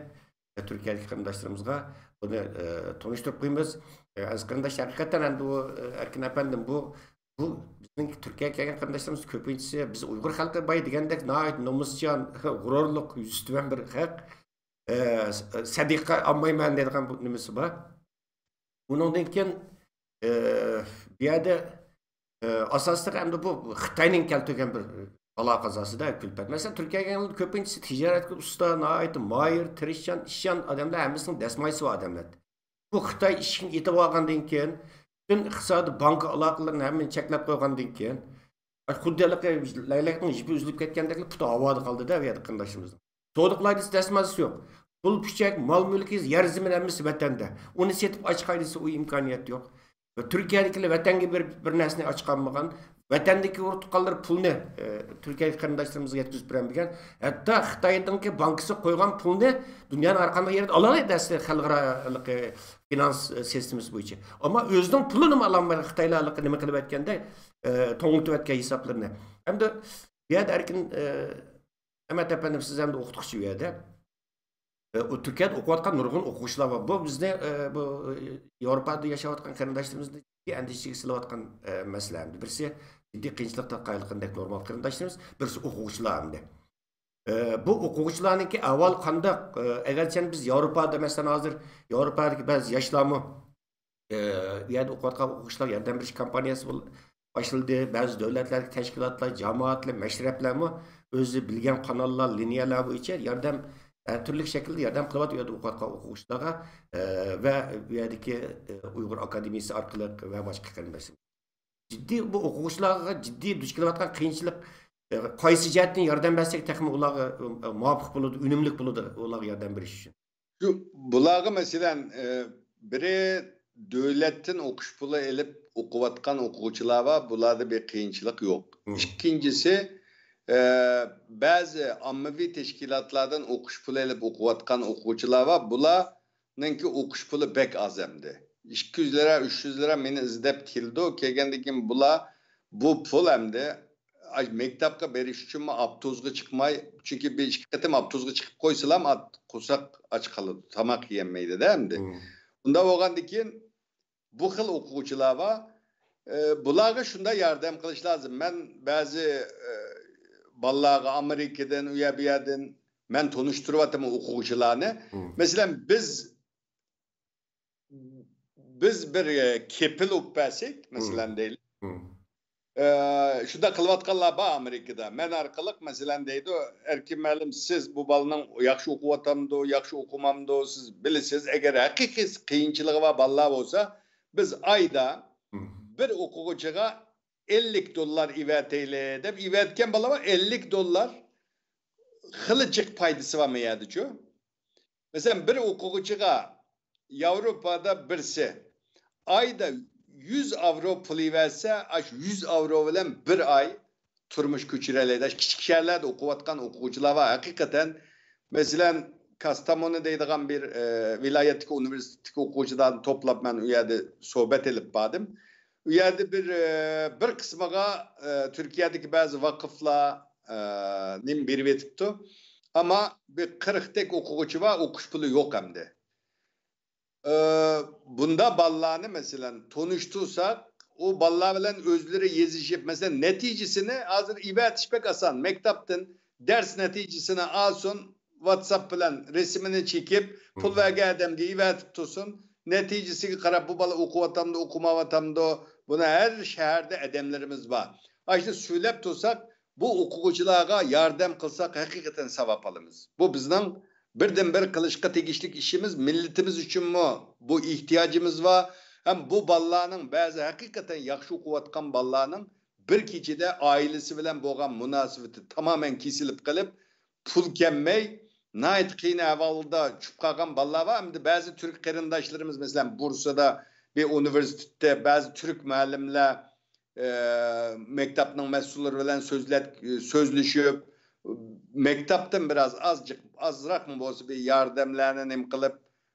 ئە، تۈركىيەدىكى قېرىنداشلىرىمىزغا بۇنى، ئە، تونۇشتۇرۇپ قويىمىز. ئە، ئەزىز قېرىنداش، ھەقىقەتەن ئەمدى بۇ، ئە، ئەركىن ئەپەندىم، بۇ، بۇ بىزنىڭ تۈركىيەگە كەلگەن قېرىنداشلىرىمىز كۆپىنچىسى، بىز ئۇيغۇر خەلقى باي دېگەندەك ناھايىتى نومۇسچان، غۇرۇرلۇق، يۈزى تۆۋەن بىر خەق. ئە، سەدىقە ئالمايمەن دەيدىغان بۇ نېمىسى بار. ئۇنىڭدىن كېيىن، ئە، بۇ يەردە، ئە، ئاساسلىق ئەمدى بۇ خىتاينىڭ كەلتۈرگەن بىر بالا قازاسىدا كۈلپەت. مەسىلەن، تۈركىيەگە كەلگەن كۆپىنچىسى تىجارەتكە ئۇستا، ناھايىتى ماھىر، تىرىشچان، ئىشچان ئادەملەر، ھەممىسىنىڭ دەسمايىسى بار ئادەملەر. بۇ خىتاي ئىشىكنى ئېتىۋالغاندىن كېيىن، پۈتۈن ئىقتىسادىي بانكا ئالاقىلىرىنى ھەممىنى چەكلەپ قويغاندىن كېيىن، خۇددى ھېلىقى لەگلەكنىڭ يىپى ئۈزۈلۈپ كەتكەندەكلا پۇتى ھاۋادا قالدى-دە، ئۇ يەردە قېرىنداشلىرىمىزنىڭ. سودا قىلاي دېسە، دەسمازىسى يوق. پۇل پىچەك، مال مۈلكى، يەر زېمىن ھەممىسى ۋەتەندە. ئۇنى سېتىپ ئاچقاي دېسە، ئۇ ئىمكانىيەت يوق. تۈركىيەدىكىلەر ۋەتەنگە بېرىپ بىر نەرسىنى ئاچقانمىغان. ۋەتەندىكى ئۇرۇق تۇغقانلىرى پۇلنى، ئە، تۈركىيەدىكى قېرىنداشلىرىمىزغا يەتكۈزۈپ بېرەلمىگەن. ھەتتا خىتاينىڭكى بانكىسى قويغان پۇلنى دۇنيانىڭ ھەر قانداق يېرىدە ئالالايدۇ ئەسلى خەلقئارالىق، ئە، فىنانس، ئە، سىستېمىسى بويىچە. ئەمما ئۆزىنىڭ پۇلىنىمۇ ئالالماي، خىتايلارلىقى نېمە قىلىۋەتكەندەك، ئە، توڭلىتىۋەتكەن ھېسابلىرىنى. ئەمدى بۇ يەردە ئەركىن، ئە، ئەمەت ئەپەندىم، سىز ئەمدى ئوقۇتقۇچى بۇ يەردە. ئە، ئۇ تۈركىيەدە ئوقۇۋاتقان نۇرغۇن ئوقۇغۇچىلار بار. بۇ بىزنى، ئە، بۇ، ئە، ياۋروپادا ياشاۋاتقان قېرىنداشلىرىمىزنى ئەندىشىگە سېلىۋاتقان، ئە، مەسىلە ئەمدى. بىرسى جىددىي قىيىنچىلىقتا قايىلقىندەك نورمال قېرىنداشلىرىمىز، بىرسى ئوقۇغۇچىلار ئەمدى. ئە، بۇ ئوقۇغۇچىلارنىڭكى ئەھۋالى قانداق؟ ئە، ئەگەرچە بىز ياۋروپادا، مەسىلەن، ھازىر ياۋروپادىكى بەزى ياشلارمۇ، ئە، ئۇ يەردە ئوقۇۋاتقان ئوقۇغۇچىلار ياردەم بېرىش كامپانىيەسى بول-، باشلىدى. بەزى دۆلەتلەردىكى تەشكىلاتلار، جامائەتلەر، مەشرەپلەرمۇ ئۆزى بىلگەن قاناللار، لىنىيەلەر بويىچە ياردەم، ھەر تۈرلۈك شەكىلدە ياردەم قىلىۋاتىدۇ ئۇ يەردە ئوقۇۋاتقان ئوقۇغۇچىلارغا، ئە، ۋە ئۇ يەردىكى، ئە، ئۇيغۇر ئاكادېمىيىسى ئارقىلىق ۋە باشقا قېرىنداشلار. جىددىي بۇ ئوقۇغۇچىلارغا جىددىي دۇچ كېلىۋاتقان قىيىنچىلىق، ئە، قايسى جەھەتتىن ياردەم بەرسەك تېخىمۇ ئۇلارغا، ئە، مۇۋاپىق بولىدۇ، ئۈنۈملۈك بولىدۇ ئۇلارغا ياردەم بېرىش ئۈچۈن؟ شۇ، بۇلارغا مەسىلەن، ئە، بىرى دۆلەتتىن ئوقۇش پۇلى ئېلىپ ئوقۇۋاتقان ئوقۇغۇچىلار بار، بۇلاردا بىر قىيىنچىلىق يوق. مم. ئىككىنچىسى، ئە، بەزى ئاممىۋى تەشكىلاتلاردىن ئوقۇش پۇلى ئېلىپ ئوقۇۋاتقان ئوقۇغۇچىلار بار، بۇلارنىڭكى ئوقۇش پۇلى بەك ئاز ئەمدى. ئىككى يۈز لىرا، ئۈچ يۈز لىرا مېنى ئىزدەپ كېلىدۇ، كەلگەندىن كېيىن بۇلار بۇ پۇل ئەمدى ئاي، مەكتەپكە بېرىش ئۈچۈنمۇ ئاپتوبۇسقا چىقماي، چۈنكى بىر ئىككى قېتىم ئاپتوبۇسقا چىقىپ قويسىلام، ئات-، قورساق ئاچ قالىدۇ، تاماق يېيەلمەيدۇ-دە ئەمدى. مم. ئۇنداق بولغاندىن كېيىن، بۇ خىل ئوقۇغۇچىلار بار. ئە، بۇلارغا شۇنداق ياردەم قىلىش لازىم. مەن بەزى، ئە، بالىلارغا ئامېرىكىدىن، ئۇ يەر بۇ يەردىن مەن تونۇشتۇرۇۋاتىمەن ئوقۇغۇچىلارنى. مم. مەسىلەن، بىز بىز بىر، ئە، كېپىل بولۇپ بەرسەك، مەسىلەن، دەيلى. مم. ئە، شۇنداق قىلىۋاتقانلار بار ئامېرىكىدا. مەن ئارقىلىق، مەسىلەن، دەيدۇ، ئەركىن مۇئەللىم، سىز بۇ بالىنىڭ ياخشى ئوقۇۋاتامدۇ، ياخشى ئوقۇمامدۇ، سىز بىلىسىز. ئەگەر ھەقىقىي قىيىنچىلىقى بار بالىلار بولسا، بىز ئايدا بىر ئوقۇغۇچىغا ئەللىك دوللار ئېۋەتەيلى دەپ ئېۋەتكەن بالىلار بار. ئەللىك دوللار خېلى جىق پايدىسى بار مۇ يەردىچۇ؟ مەسىلەن، بىر ئوقۇغۇچىغا ياۋروپادا بىرسى ئايدا يۈز ئاۋرو پۇل ئېۋەتسە، ئاشۇ يۈز ئاۋرو بىلەن بىر ئاي تۇرمۇش كۆچۈرەلەيدۇ. كىچىك شەھەرلەردە ئوقۇۋاتقان ئوقۇغۇچىلار بار. ھەقىقەتەن، مەسىلەن، كاستامونى دەيدىغان بىر، ئە، ۋىلايەتتىكى ئۇنىۋېرسىتېتتىكى ئوقۇغۇچىلارنى توپلاپ مەن ئۇ يەردە سۆھبەت ئېلىپ باردىم. ئۇ يەردە بىر، ئە، بىر قىسمىغا، ئە، تۈركىيەدىكى بەزى ۋاقىفلار، ئە، نېمە بېرىۋېتىپتۇ. ئەمما بىر قىرىقتەك ئوقۇغۇچى بار، ئوقۇش پۇلى يوق ئەمدى. ئە، بۇنداق بالىلارنى، مەسىلەن، تونۇشتۇرساق، ئۇ بالىلار بىلەن ئۆزلىرى يېزىشىپ، مەسىلەن، نەتىجىسىنى ھازىر ئېۋەتىش بەك ئاسان. مەكتەپتىن دەرس نەتىجىسىنى ئالسۇن، ۋاتساپ بىلەن رەسىمىنى چېكىپ، پۇل بەرگەن ئادەمگە ئېۋەتىپ تۇرسۇن. نەتىجىسىگە قاراپ، بۇ بالا ئوقۇۋاتامدۇ، ئوقۇمايۋاتامدۇ؟ بۇنى ھەر شەھەردە ئادەملىرىمىز بار. ئاشۇ سۆزلەپ تۇرساق، بۇ ئوقۇغۇچىلارغا ياردەم قىلساق، ھەقىقەتەن ساۋاب ئالىمىز. بۇ بىزنىڭ بىردىنبىر قىلىشقا تېگىشلىك ئىشىمىز. مىللىتىمىز ئۈچۈنمۇ بۇ ئېھتىياجىمىز بار. ھەم بۇ بالىلارنىڭ بەزى ھەقىقەتەن ياخشى ئوقۇۋاتقان بالىلارنىڭ بىر كېچىدە ئائىلىسى بىلەن بولغان مۇناسىۋىتى تامامەن كېسىلىپ قېلىپ، پۇل كەلمەي، ناھايىتى قىيىن ئەھۋالدا چۈشۈپ قالغان بالىلار بار. ئەمدى بەزى تۈرك قېرىنداشلىرىمىز، مەسىلەن، بۇرسىدا بىر ئۇنىۋېرسىتېتتا بەزى تۈرك مۇئەللىملەر، ئە، مەكتەپنىڭ مەسئۇللىرى بىلەن سۆزلەپ، سۆزلىشىپ، مەكتەپتىن بىراز ئاز جىق-، ئازراقمۇ بولسا بىر ياردەملەرنى نېمە قىلىپ،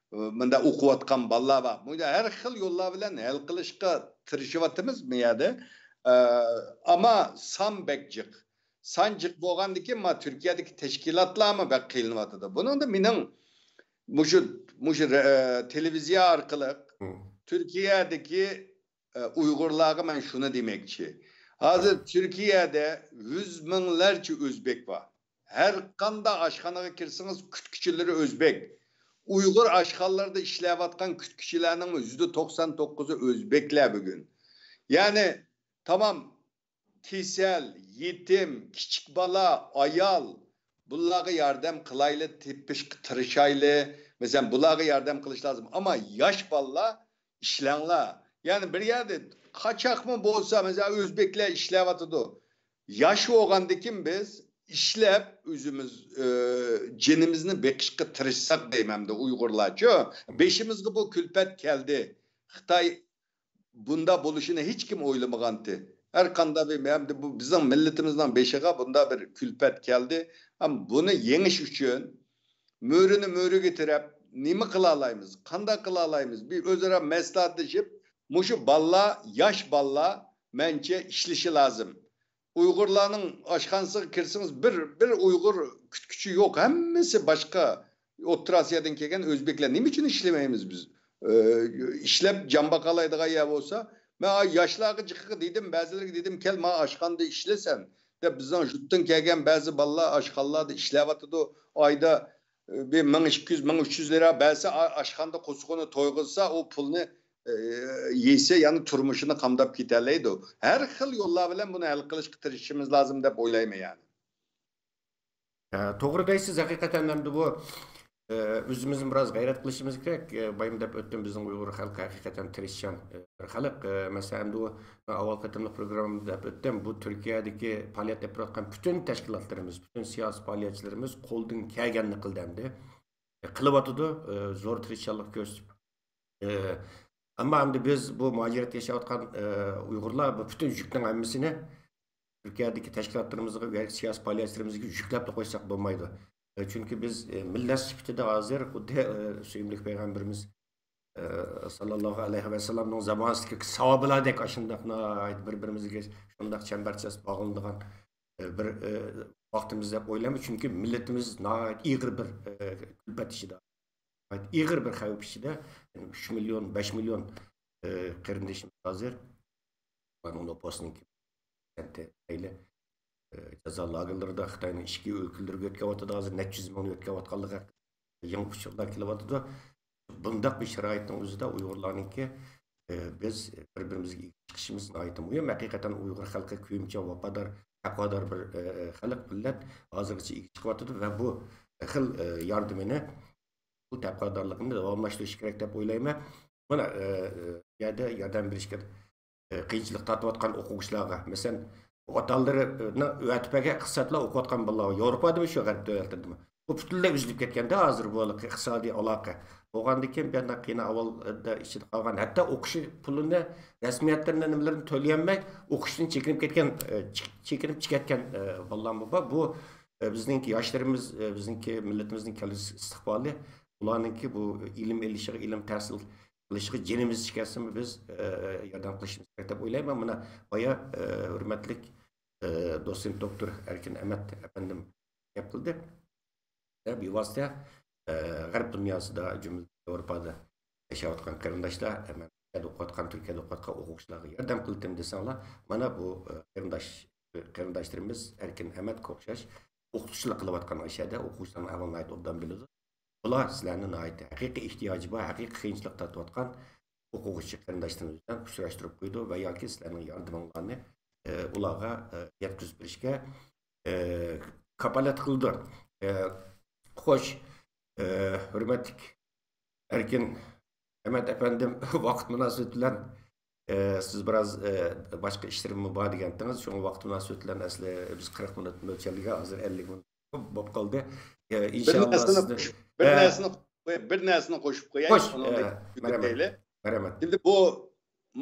مۇنداق ئوقۇۋاتقان بالىلار بار. بۇنى ھەر خىل يوللار بىلەن ھەل قىلىشقا تىرىشىۋاتىمىز بۇ يەردە. ئە، ئەمما سان بەك جىق. سان جىق بولغاندىكىن، ما تۈركىيەدىكى تەشكىلاتلارمۇ بەك قىينىلىۋاتىدۇ. بۇنىڭدا مېنىڭ مۇشۇ، مۇشۇ، ئە، تېلېۋىزىيە ئارقىلىق تۈركىيەدىكى، ئە، ئۇيغۇرلارغا مەن شۇنى دېمەكچى. ھازىر تۈركىيەدە يۈز مىڭلارچە ئۆزبېك بار. ھەر قانداق ئاشخانىغا كىرسىڭىز، كۈتكۈچىلىرى ئۆزبېك. ئۇيغۇر ئاشخانىلىرىدا ئىشلەۋاتقان كۈتكۈچىلەرنىڭمۇ يۈزدە توقسان توققۇزى ئۆزبېكلەر بۈگۈن. يەنى، تامام كېسەل، يېتىم، كىچىك بالا، ئايال، بۇلارغا ياردەم قىلايلى، تېپىشقا تىرىشايلى. مەسىلەن، بۇلارغا ياردەم قىلىش لازىم. ئەمما ياش بالىلار ئىشلەڭلار. يەنى بىر يەردە قاچاقمۇ بولسا، مەسىلەن، ئۆزبېكلەر ئىشلەۋاتىدۇ. ياش بولغاندىكىن بىز ئىشلەپ، ئۆزىمىز، ئى، جېنىمىزنى بېقىشقا تىرىشساق دەيمەن، ئۇيغۇرلارچۇ. بېشىمىزغا بۇ كۈلپەت كەلدى. خىتاي بۇنداق بولۇشىنى ھېچكىم ئويلىمىغانتى. ھەر قانداق بىر، ئەمدى بۇ بىزنىڭ مىللىتىمىزنىڭ بېشىغا بۇنداق بىر كۈلپەت كەلدى. ئەمما بۇنى يېڭىش ئۈچۈن مۆرىنى مۆرىگە تىرەپ، نېمە قىلالايمىز، قانداق قىلالايمىز؟ بىر ئۆزئارا مەسلىھەتلىشىپ، مۇشۇ بالىلار، ياش بالىلار، مەنچە ئىشلىشى لازىم. ئۇيغۇرلارنىڭ ئاشخانىسىغا كىرسىڭىز، بىر، بىر ئۇيغۇر كۈتكۈچى يوق، ھەممىسى باشقا، ئوتتۇرا ئاسىيادىن كەلگەن ئۆزبېكلەر. نېمە ئۈچۈن ئىشلىمەيمىز بىز؟ ئى، ئىشلەپ جان باقالايدىغان يەر بولسا، مەن ياشلارغا جىققا دېدىم، بەزىلىرىگە دېدىم، كەل، ما ئاشخانىدا ئىشلىسەن، دەپ. بىزنىڭ يۇرتتىن كەلگەن بەزى بالىلار ئاشخانىلاردا ئىشلەۋاتىدۇ. ئايدا، ئى، بىر مىڭ ئىككى يۈز، مىڭ ئۈچ يۈز لىرا بەرسە، ئا-، ئاشخانىدا قورسىقىنى تويغۇزسا، ئۇ پۇلنى، ئى، يېسە، يەنە تۇرمۇشىنى قامداپ كېتەلەيدۇ. ھەر خىل يوللار بىلەن بۇنى ھەل قىلىشقا تىرىشىشىمىز لازىم دەپ ئويلايمەن، يەنى. ئە، توغرا دەيسىز، ھەقىقەتەن ئەمدى بۇ، ئە، ئۆزىمىزمۇ بىراز غەيرەت قىلىشىمىز كېرەك. ئە، بايام دەپ ئۆتتۈم، بىزنىڭ ئۇيغۇر خەلقى ھەقىقەتەن تىرىشچان، ئە، بىر خەلق. ئە، مەسىلەن، ئەمدى بۇ مەن ئاۋۋال قېتىملىق پروگراممىمدا دەپ ئۆتتۈم، بۇ تۈركىيەدىكى پائالىيەت ئېلىپ بېرىۋاتقان پۈتۈن تەشكىلاتلىرىمىز، پۈتۈن سىياسىي پائالىيەتچىلىرىمىز قولىدىن كەلگەننى قىلدى ئەمدى. ئە، قىلىۋاتىدۇ، ئە، زور تىرىشچانلىق كۆرسىتىپ. ئە، ئەمما ئەمدى بىز بۇ مۇھاجىرەتتە ياشاۋاتقان، ئە، ئۇيغۇرلار بۇ پۈتۈن يۈكنىڭ ھەممىسىنى تۈركىيەدىكى تەشكىلاتلىرىمىزغا، سىياسىي پائالىيەتچىلىرىمىزگە يۈكلەپلا قويساق بولمايدۇ. ئە، چۈنكى بىز، ئە، مىللەت سۈپىتىدە ھازىر خۇددى، ئە، سۆيۈملۈك پەيغەمبىرىمىز، ئە، ساللاللاھۇ ئەلەيھى ۋەسەللەمنىڭ زامانىسىدىكى ساھابىلاردەك ئاشۇنداق ناھايىتى بىر-بىرىمىزگە شۇنداق چەمبەرچاس باغلىنىدىغان، ئە، بىر، ئە، ۋاقتىمىز دەپ ئويلايمەن. چۈنكى مىللىتىمىز ناھايىتى ئېغىر بىر، ئە، كۈلپەت ئىچىدە. ئېغىر بىر خەۋپ ئىچىدە، ئۈچ مىليون، بەش مىليون، ئى، قېرىندىشىمىز ھازىر. ئۇلارنىڭ نوپۇسىنىڭ كېمەيلى، ئى، جازا لاگېرلىرىدا خىتاينىڭ ئىچكى ئۆلكىلىرىگە ئۆتكەۋاتىدۇ. ھازىر نەچچە يۈز مىڭنى ئۆتكەۋاتقانلىقى ھەققىدە يېڭى ئۇچۇرلار كېلىۋاتىدۇ. بۇنداق بىر شارائىتنىڭ ئۆزىدە ئۇيغۇرلارنىڭكى، ئە، بىز بىر-بىرىمىزگە ئىگە چىقىشىمىز ناھايىتى مۇھىم. ھەقىقەتەن ئۇيغۇر خەلقى كۆيۈمچان، ۋاپادار، تەقۋادار بىر، ئە، خەلق، مىللەت ھازىرغىچە ئىگە چىقىۋاتىدۇ ۋە بۇ خىل، ئە، ياردىمىنى، بۇ تەقۋادارلىقىنى داۋاملاشتۇرۇش كېرەك دەپ ئويلايمەن. مانا، ئە، ئە، يەردە ياردەم بېرىشكە، ئە، قىيىنچىلىق تارتىۋاتقان ئوقۇغۇچىلارغا، مەسىلەن، ئاتالىرىنىڭ ۋەتىپەگە ئىقتىسادلا ئوقۇۋاتقان بالىلار، ياۋروپادىمۇ شۇ غەرب دۆلەتلىرىدىمۇ. بۇ پۈتۈنلەي ئۈزۈلۈپ كەتكەندە ھازىر بۇ ھېلىقى ئىقتىسادىي ئالاقە. بولغاندىن كېيىن بۇ يەردە قىيناۋالدا ئىچىدە قالغان، ھەتتا ئوقۇش پۇلىنى، رەسمىيەتلىرىنى، نېمىلىرىنى تۆلىيەلمەي ئوقۇشتىن چېكىنىپ كەتكەن، ئە، چېك-، چېكىنىپ چىقىۋەتكەن، ئە، بالىلارمۇ بار. بۇ، ئە، بىزنىڭكى ياشلىرىمىز، ئە، بىزنىڭكى مىللىتىمىزنىڭ كەلگۈسى ئىستىقبالى، ئۇلارنىڭكى بۇ ئىلىم ئېلىشىغا، ئىلىم تەھسىل قىلىشىغا جېنىمىز چىقسىمۇ بىز، ئە، ياردەم قىلىشىمىز كېرەك دەپ ئويلايمەن. مانا بايا، ئە، ھۆرمەتلىك، ئە، دوتسېنت دوكتور ئەركىن ئەمەت ئەپەندىم گەپ قىلدى. ۋە بىۋاسىتە، ئە، غەرب دۇنياسىدا، جۈملىدىن ياۋروپادا ياشاۋاتقان قېرىنداشلار، ئە، مەن تۈركىيەدە ئوقۇۋاتقان، تۈركىيەدە ئوقۇۋاتقان ئوقۇغۇچىلارغا ياردەم قىلدىم دېسەڭلار، مانا بۇ، ئە، قېرىنداش، قېرىنداشلىرىمىز ئەركىن ئەمەتكە ئوخشاش ئوقۇتقۇچىلىق قىلىۋاتقان ئاشۇ يەردە ئوقۇغۇچىلارنىڭ ئەھۋالىنى ناھايىتى ئوبدان بىلىدۇ. بۇلار سىلەرنى ناھايىتى ھەقىقىي ئېھتىياجى بار، ھەقىقىي قىيىنچىلىق تارتىۋاتقان ئوقۇغۇچى قېرىنداشلىرىمىز بىلەن ئۇچراشتۇرۇپ قويىدۇ ۋە ياكى سىلەرنىڭ ياردىمىڭلارنى، ئە، ئۇلارغا، ئە، يەتكۈزۈپ بېرىشكە، ئە، كاپالەت قىلىدۇ. ئە، خوش، ئە، ھۆرمەتلىك ئەركىن ئەمەت ئەپەندىم، ۋاقىت مۇناسىۋىتى بىلەن، ئە، سىز بىراز، ئە، باشقا ئىشلىرىممۇ بار دېگەنتىڭىز، شۇڭا ۋاقىت مۇناسىۋىتى بىلەن ئەسلى بىز قىرىق مىنۇت مۆلچەرلىگەن، ھازىر ئەللىك مىنۇت بولۇپ قالدى. ئە، بىر ئىنشاللا نەرسىنى سىزنى، قوش-، بىر ئە، نەرسىنى قويۇپ، بىر نەرسىنى قوشۇپ قوياي، خوش، ئۇنىڭدىن ئە، مەرھەمەت. تۈگىتەيلى. مەرھەمەت. ئەمدى بۇ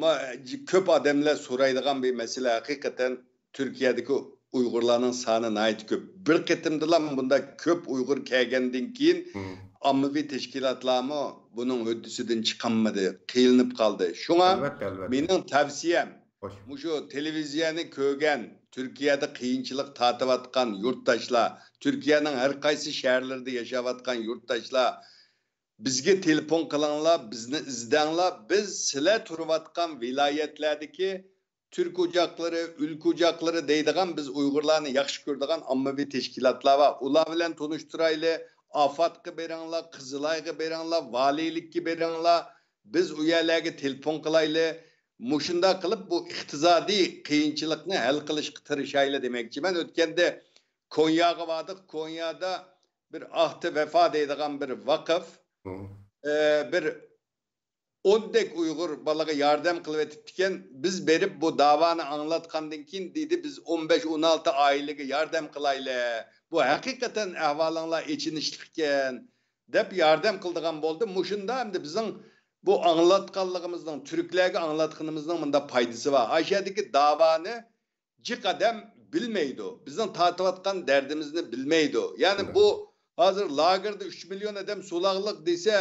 ما-، ج-، كۆپ ئادەملەر سورايدىغان بىر مەسىلە، ھەقىقەتەن تۈركىيەدىكى ئۇيغۇرلارنىڭ سانى ناھايىتى كۆپ. بىر قېتىمدىلا بۇنداق كۆپ ئۇيغۇر كەلگەندىن كېيىن، مم، ئاممىۋى تەشكىلاتلارمۇ بۇنىڭ ھۆددىسىدىن چىقالمىدى، قىينىلىپ قالدى. شۇڭا ئەلۋەتتە، ئەلۋەتتە. مېنىڭ تەۋسىيەم، خوش، مۇشۇ تېلېۋىزىيەنى كۆرگەن، تۈركىيەدە قىيىنچىلىق تارتىۋاتقان يۇرتداشلار، تۈركىيەنىڭ ھەر قايسى شەھەرلىرىدە ياشاۋاتقان يۇرتداشلار، بىزگە تېلېفون قىلىڭلار، بىزنى ئىزدەڭلار، بىز سىلەر تۇرۇۋاتقان ۋىلايەتلەردىكى تۈرك ئوچاقلىرى، ئۆلكە ئوچاقلىرى دەيدىغان بىز ئۇيغۇرلارنى ياخشى كۆرىدىغان ئاممىۋى تەشكىلاتلار بار. ئۇلار بىلەن تونۇشتۇرايلى. ئافاتقا بېرىڭلار، قىزىلايغا بېرىڭلار، ۋالىيلىككە بېرىڭلار. بىز ئۇ يەرلەرگە تېلېفون قىلايلى. مۇشۇنداق قىلىپ بۇ ئىقتىسادىي قىيىنچىلىقنى ھەل قىلىشقا تىرىشايلى دېمەكچىمەن. ئۆتكەندە كونياغا باردۇق. كونيادا بىر ئاھتى ۋەفا دەيدىغان بىر ۋاقىف، مم، ئە، بىر ئوندەك ئۇيغۇر بالىغا ياردەم قىلىۋېتىپتىكەن. بىز بېرىپ بۇ داۋانى ئاڭلاتقاندىن كېيىن، دېدى، بىز ئون بەش، ئون ئالتە ئائىلىگە ياردەم قىلايلى. بۇ ھەقىقەتەن ئەھۋالىڭلار ئېچىنىشلىق ئىكەن، دەپ ياردەم قىلىدىغان بولدى. مۇشۇنداق ئەمدى بىزنىڭ بۇ ئاڭلاتقانلىقىمىزنىڭ، تۈركلەرگە ئاڭلاتقىنىمىزنىڭ مۇنداق پايدىسى بار. ئاشۇ يەردىكى داۋانى جىق ئادەم بىلمەيدۇ. بىزنىڭ تارتىۋاتقان دەردىمىزنى بىلمەيدۇ. يەنى بۇ ھازىر لاگېردا ئۈچ مىليون ئادەم سولاقلىق دېسە،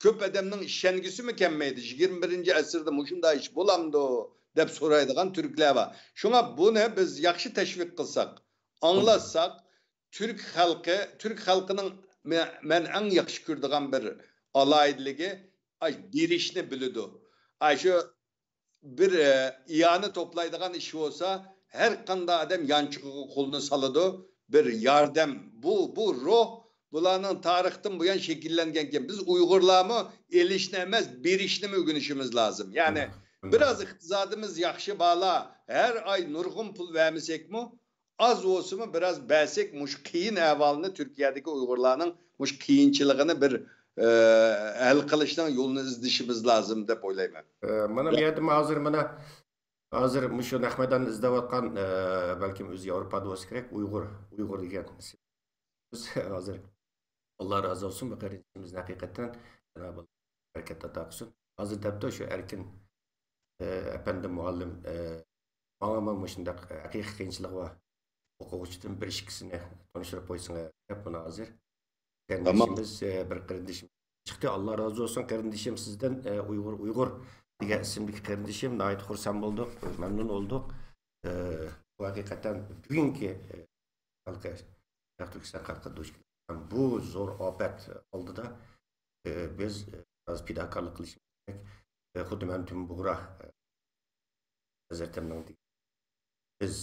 كۆپ ئادەمنىڭ ئىشەنگۈسىمۇ كەلمەيدۇ. يىگىرمە بىرىنچى ئەسىردە مۇشۇنداق ئىش بولامدۇ؟ دەپ سورايدىغان تۈركلەر بار. شۇڭا بۇنى بىز ياخشى تەشۋىق قىلساق، ئاڭلاتساق، تۈرك خەلقى، تۈرك خەلقىنىڭ مە-، مەن ئەڭ ياخشى كۆرىدىغان بىر ئالاھىدىلىكى، ئاي، بېرىشنى بىلىدۇ. ئاي، شۇ بىر، ئە، ئىئانە توپلايدىغان ئىش بولسا، ھەر قانداق ئادەم يانچۇقىغا قولىنى سالىدۇ. بىر ياردەم، بۇ، بۇ روھ بۇلارنىڭ تارىختىن بۇيان شەكىللەنگەنكەن. بىز ئۇيغۇرلارمۇ ئېلىشنى ئەمەس، بېرىشنىمۇ ئۆگىنىشىمىز لازىم. يەنى بىراز ئىقتىسادىمىز ياخشى بالا، ھەر ئاي نۇرغۇن پۇل بەرمىسەكمۇ، ئاز بولسىمۇ بىراز بەرسەك، مۇشۇ قىيىن ئەھۋالنى، تۈركىيەدىكى ئۇيغۇرلارنىڭ مۇشۇ قىيىنچىلىقىنى بىر، ئە، ھەل قىلىشنىڭ يولىنى ئىزدىشىمىز لازىم دەپ ئويلايمەن. ئە، مانا بۇ يەردە ھازىر، مانا ھازىر مۇشۇ نەق مەيداننى ئىزدەۋاتقان، ئە، بەلكىم ئۆزى ياۋروپادا بولسا كېرەك، ئۇيغۇر، ئۇيغۇر دېگەن ئىسىم. ھازىر، ئاللا رازى بولسۇن، بۇ قېرىندىشىمىزنى ھەقىقەتەن جانابى ئاللا بەرىكەت ئاتا قىلسۇن. ھازىر دەپتۇ شۇ ئەركىن، ئە، ئەپەندىم مۇئەللىم، ئە، ماڭىمۇ مۇشۇنداق ھەقىقىي قىيىنچىلىقى بار ئوقۇغۇچىدىن بىر ئىككىسىنى تونۇشتۇرۇپ قويسىڭىز دەپ، مانا ھازىر قېرىندىشىمىز، ئە، بىر قېرىندىشىمىز چىقتى. ئاللا رازى بولسۇن قېرىندىشىم سىزدىن، ئە، ئۇيغۇر، ئۇيغۇر دېگەن ئىسىمدىكى قېرىندىشىم، ناھايىتى خۇرسەن بولدۇق، مەمنۇن بولدۇق. ئە، بۇ ھەقىقەتەن بۈگۈنكى، ئە، خەلقى، شەرقىي تۈركىستان خەلقى دۇچ كېلىۋاتقان بۇ زور ئاپەت ئالدىدا، ئە، بىز، ئە، بىراز پىداكارلىق قىلىشىمىز كېرەك. ئە، خۇددى مەن تۈن بۇغرا، ئە، ھەزرىتىمنىڭ دېگىنى، بىز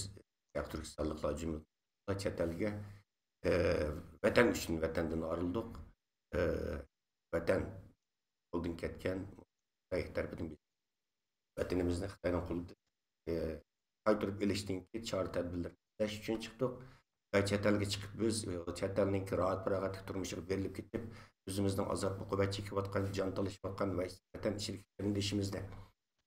شەرقىي تۈركىستانلىقلار جۈملىدىن چەت ئەلگە، ئە، ۋەتەن ئۈچۈن ۋەتەندىن ئايرىلدۇق. ئە، ۋەتەن قولدىن كەتكەن، خىتاي تەرىپىدىن ۋەتىنىمىزنى خىتاينىڭ قولىدىن، ئى، قايتۇرۇپ ئېلىشتىن كېيىن چارە تەدبىرلەر ئىزدەش ئۈچۈن چىقتۇق. ۋە چەت ئەلگە چىقىپ، بىز، ئى، چەت ئەلنىڭكى راھەت پاراغەتلىك تۇرمۇشىغا بېرىلىپ كېتىپ، ئۆزىمىزنىڭ ئازاب ئوقۇبەت چېكىۋاتقان، جان تالىشىۋاتقان ۋە ۋەتەن ئىچىدىكى قېرىندىشىمىزنى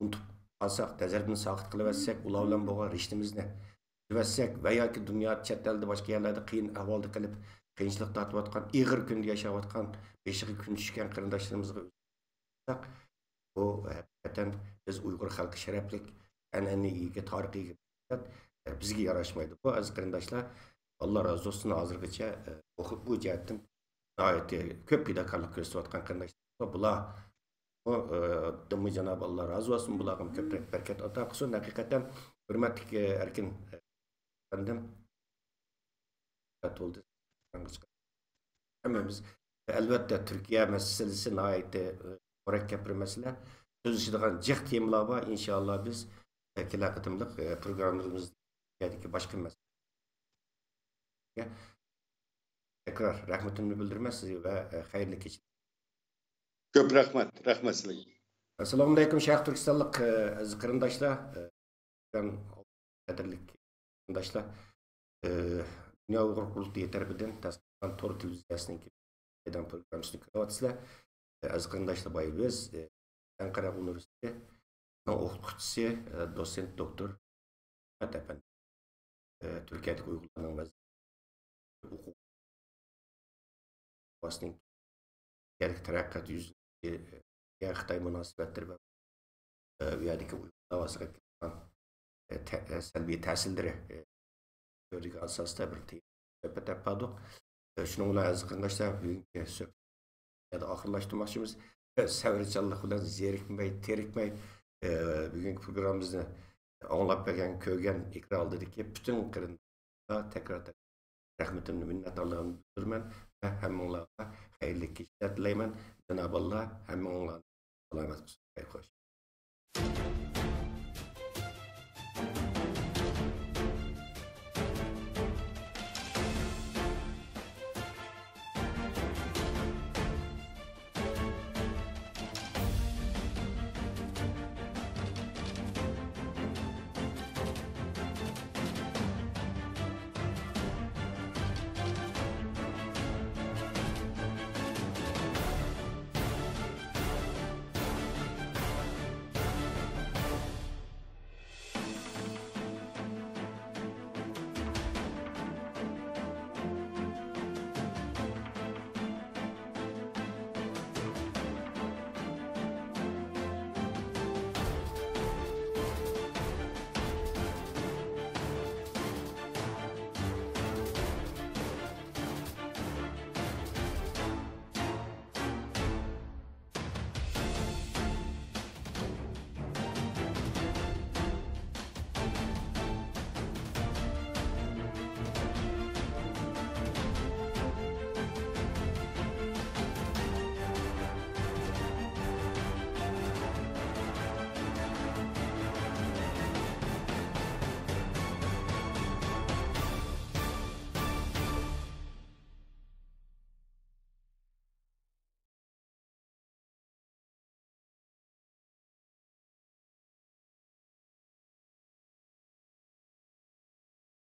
ئۇنتۇپ قالساق، نەزەردىن ساقىت قىلىۋەتسەك، ئۇلار بىلەن بولغان رىشتىمىزنى ئۈزۈۋەتسەك ۋە ياكى دۇنيا چەت ئەلدە، باشقا يەرلەردە قىيىن ئەھۋالدا قېلىپ، قىيىنچىلىق تارتىۋاتقان، ئېغىر كۈندە ياشاۋاتقان، بېشىغا كۈن چۈشكەن قېرىنداشلىرىمىزغا ئۆتسەك، بۇ ھەقىقەتەن بىز ئۇيغۇر خەلقى شەرەپلىك ئەنئەنىگە ئىگە، تارىخقا ئىگە مىللەت. بىزگە ياراشمايدۇ. بۇ ئەزىز قېرىنداشلار، ئاللا رازى بولسۇن، ھازىرغىچە، بۇ، بۇ جەھەتتىن ناھايىتى كۆپ پىداكارلىق كۆرسىتىۋاتقان قېرىنداشلار. بۇلار، بۇ، ئى، دىمۇ جانابى ئاللا رازى بولسۇن، بۇلارغا كۆپرەك بەرىكەت ئاتا قىلسۇن. ھەقىقەتەن، ھۆرمەتلىك، ئى، ئەركىن، ئى، ئەپەندىم، ھەممىمىز، ئەلۋەتتە، تۈركىيە مەسىلىسى ناھايىتى، ئى، مۇرەككەپ بىر مەسىلە. سۆزلىشىدىغان جىق تېمىلار بار. ئىنشائاللا، بىز، ئى، كېلەر قېتىملىق، ئى، پروگراممىمىزدىكى باشقا مەسىلە. تەكرار رەھمىتىمنى بىلدۈرىمەن سىزگە ۋە، ئى، خەيرلىك كېچىلەر. كۆپ رەھمەت. رەھمەت سىلەرگە. ئەسسالامۇئەلەيكۇم، شەرقىي تۈركىستانلىق، ئى، ئەزىز قېرىنداشلار، ئى، قەدىرلىك قېرىنداشلار. ئى، دۇنيا ئۇيغۇر قۇرۇلتىيى تەرىپىدىن تەسىس قىلىنغان تور تېلېۋىزىيەسىنىڭكى مەيدان پروگراممىسىنى كۆرۈۋاتىسىلەر. ئى، ئەزىز قېرىنداشلار، بايا بىز، ئى، ئەنقەرە ئۇنىۋېرسىتېتىنىڭ ئوقۇتقۇچىسى، ئى، دوتسېنت دوكتور ئەپەندى، ئى، تۈركىيەدىكى ئۇيغۇرلارنىڭ ۋەزىيىتى، ھوقۇق، تەرەققىيات يۈزىسىدىكى، ئى، خىتاي مۇناسىۋەتلىرى ۋە، ئى، ئۇ يەردىكى ئۇيغۇر داۋاسىغا كېلىدىغان، ئى، تە-، ئى، سەلبىي تەسىرلىرى، ئى، كۆرۈلگەن ئاساستا بىر تېما سۆھبەت ئېلىپ باردۇق. ئى، شۇنىڭ بىلەن ئەزىز قېرىنداشلار، بۈگۈنكى سۆھبەتنى ئاخىرلاشتۇرماقچىمىز. ئى، سەۋرچانلىق بىلەن زېرىكمەي، تېرىكمەي، ئى، بۈگۈنكى پروگراممىمىزنى ئاڭلاپ بەرگەن، كۆرگەن، ئېكران ئالدىدىكى پۈتۈن قېرىنداشلارغا تەكرار، تەكرار رەھمىتىمنى، مىننەتدارلىقىمنى بىلدۈرىمەن ۋە ھەممىڭلارغا خەيرلىك كېچىلەر تىلەيمەن. جانابى ئاللا ھەممىڭلارنى سالامەت قىلسۇن. خەير خوش.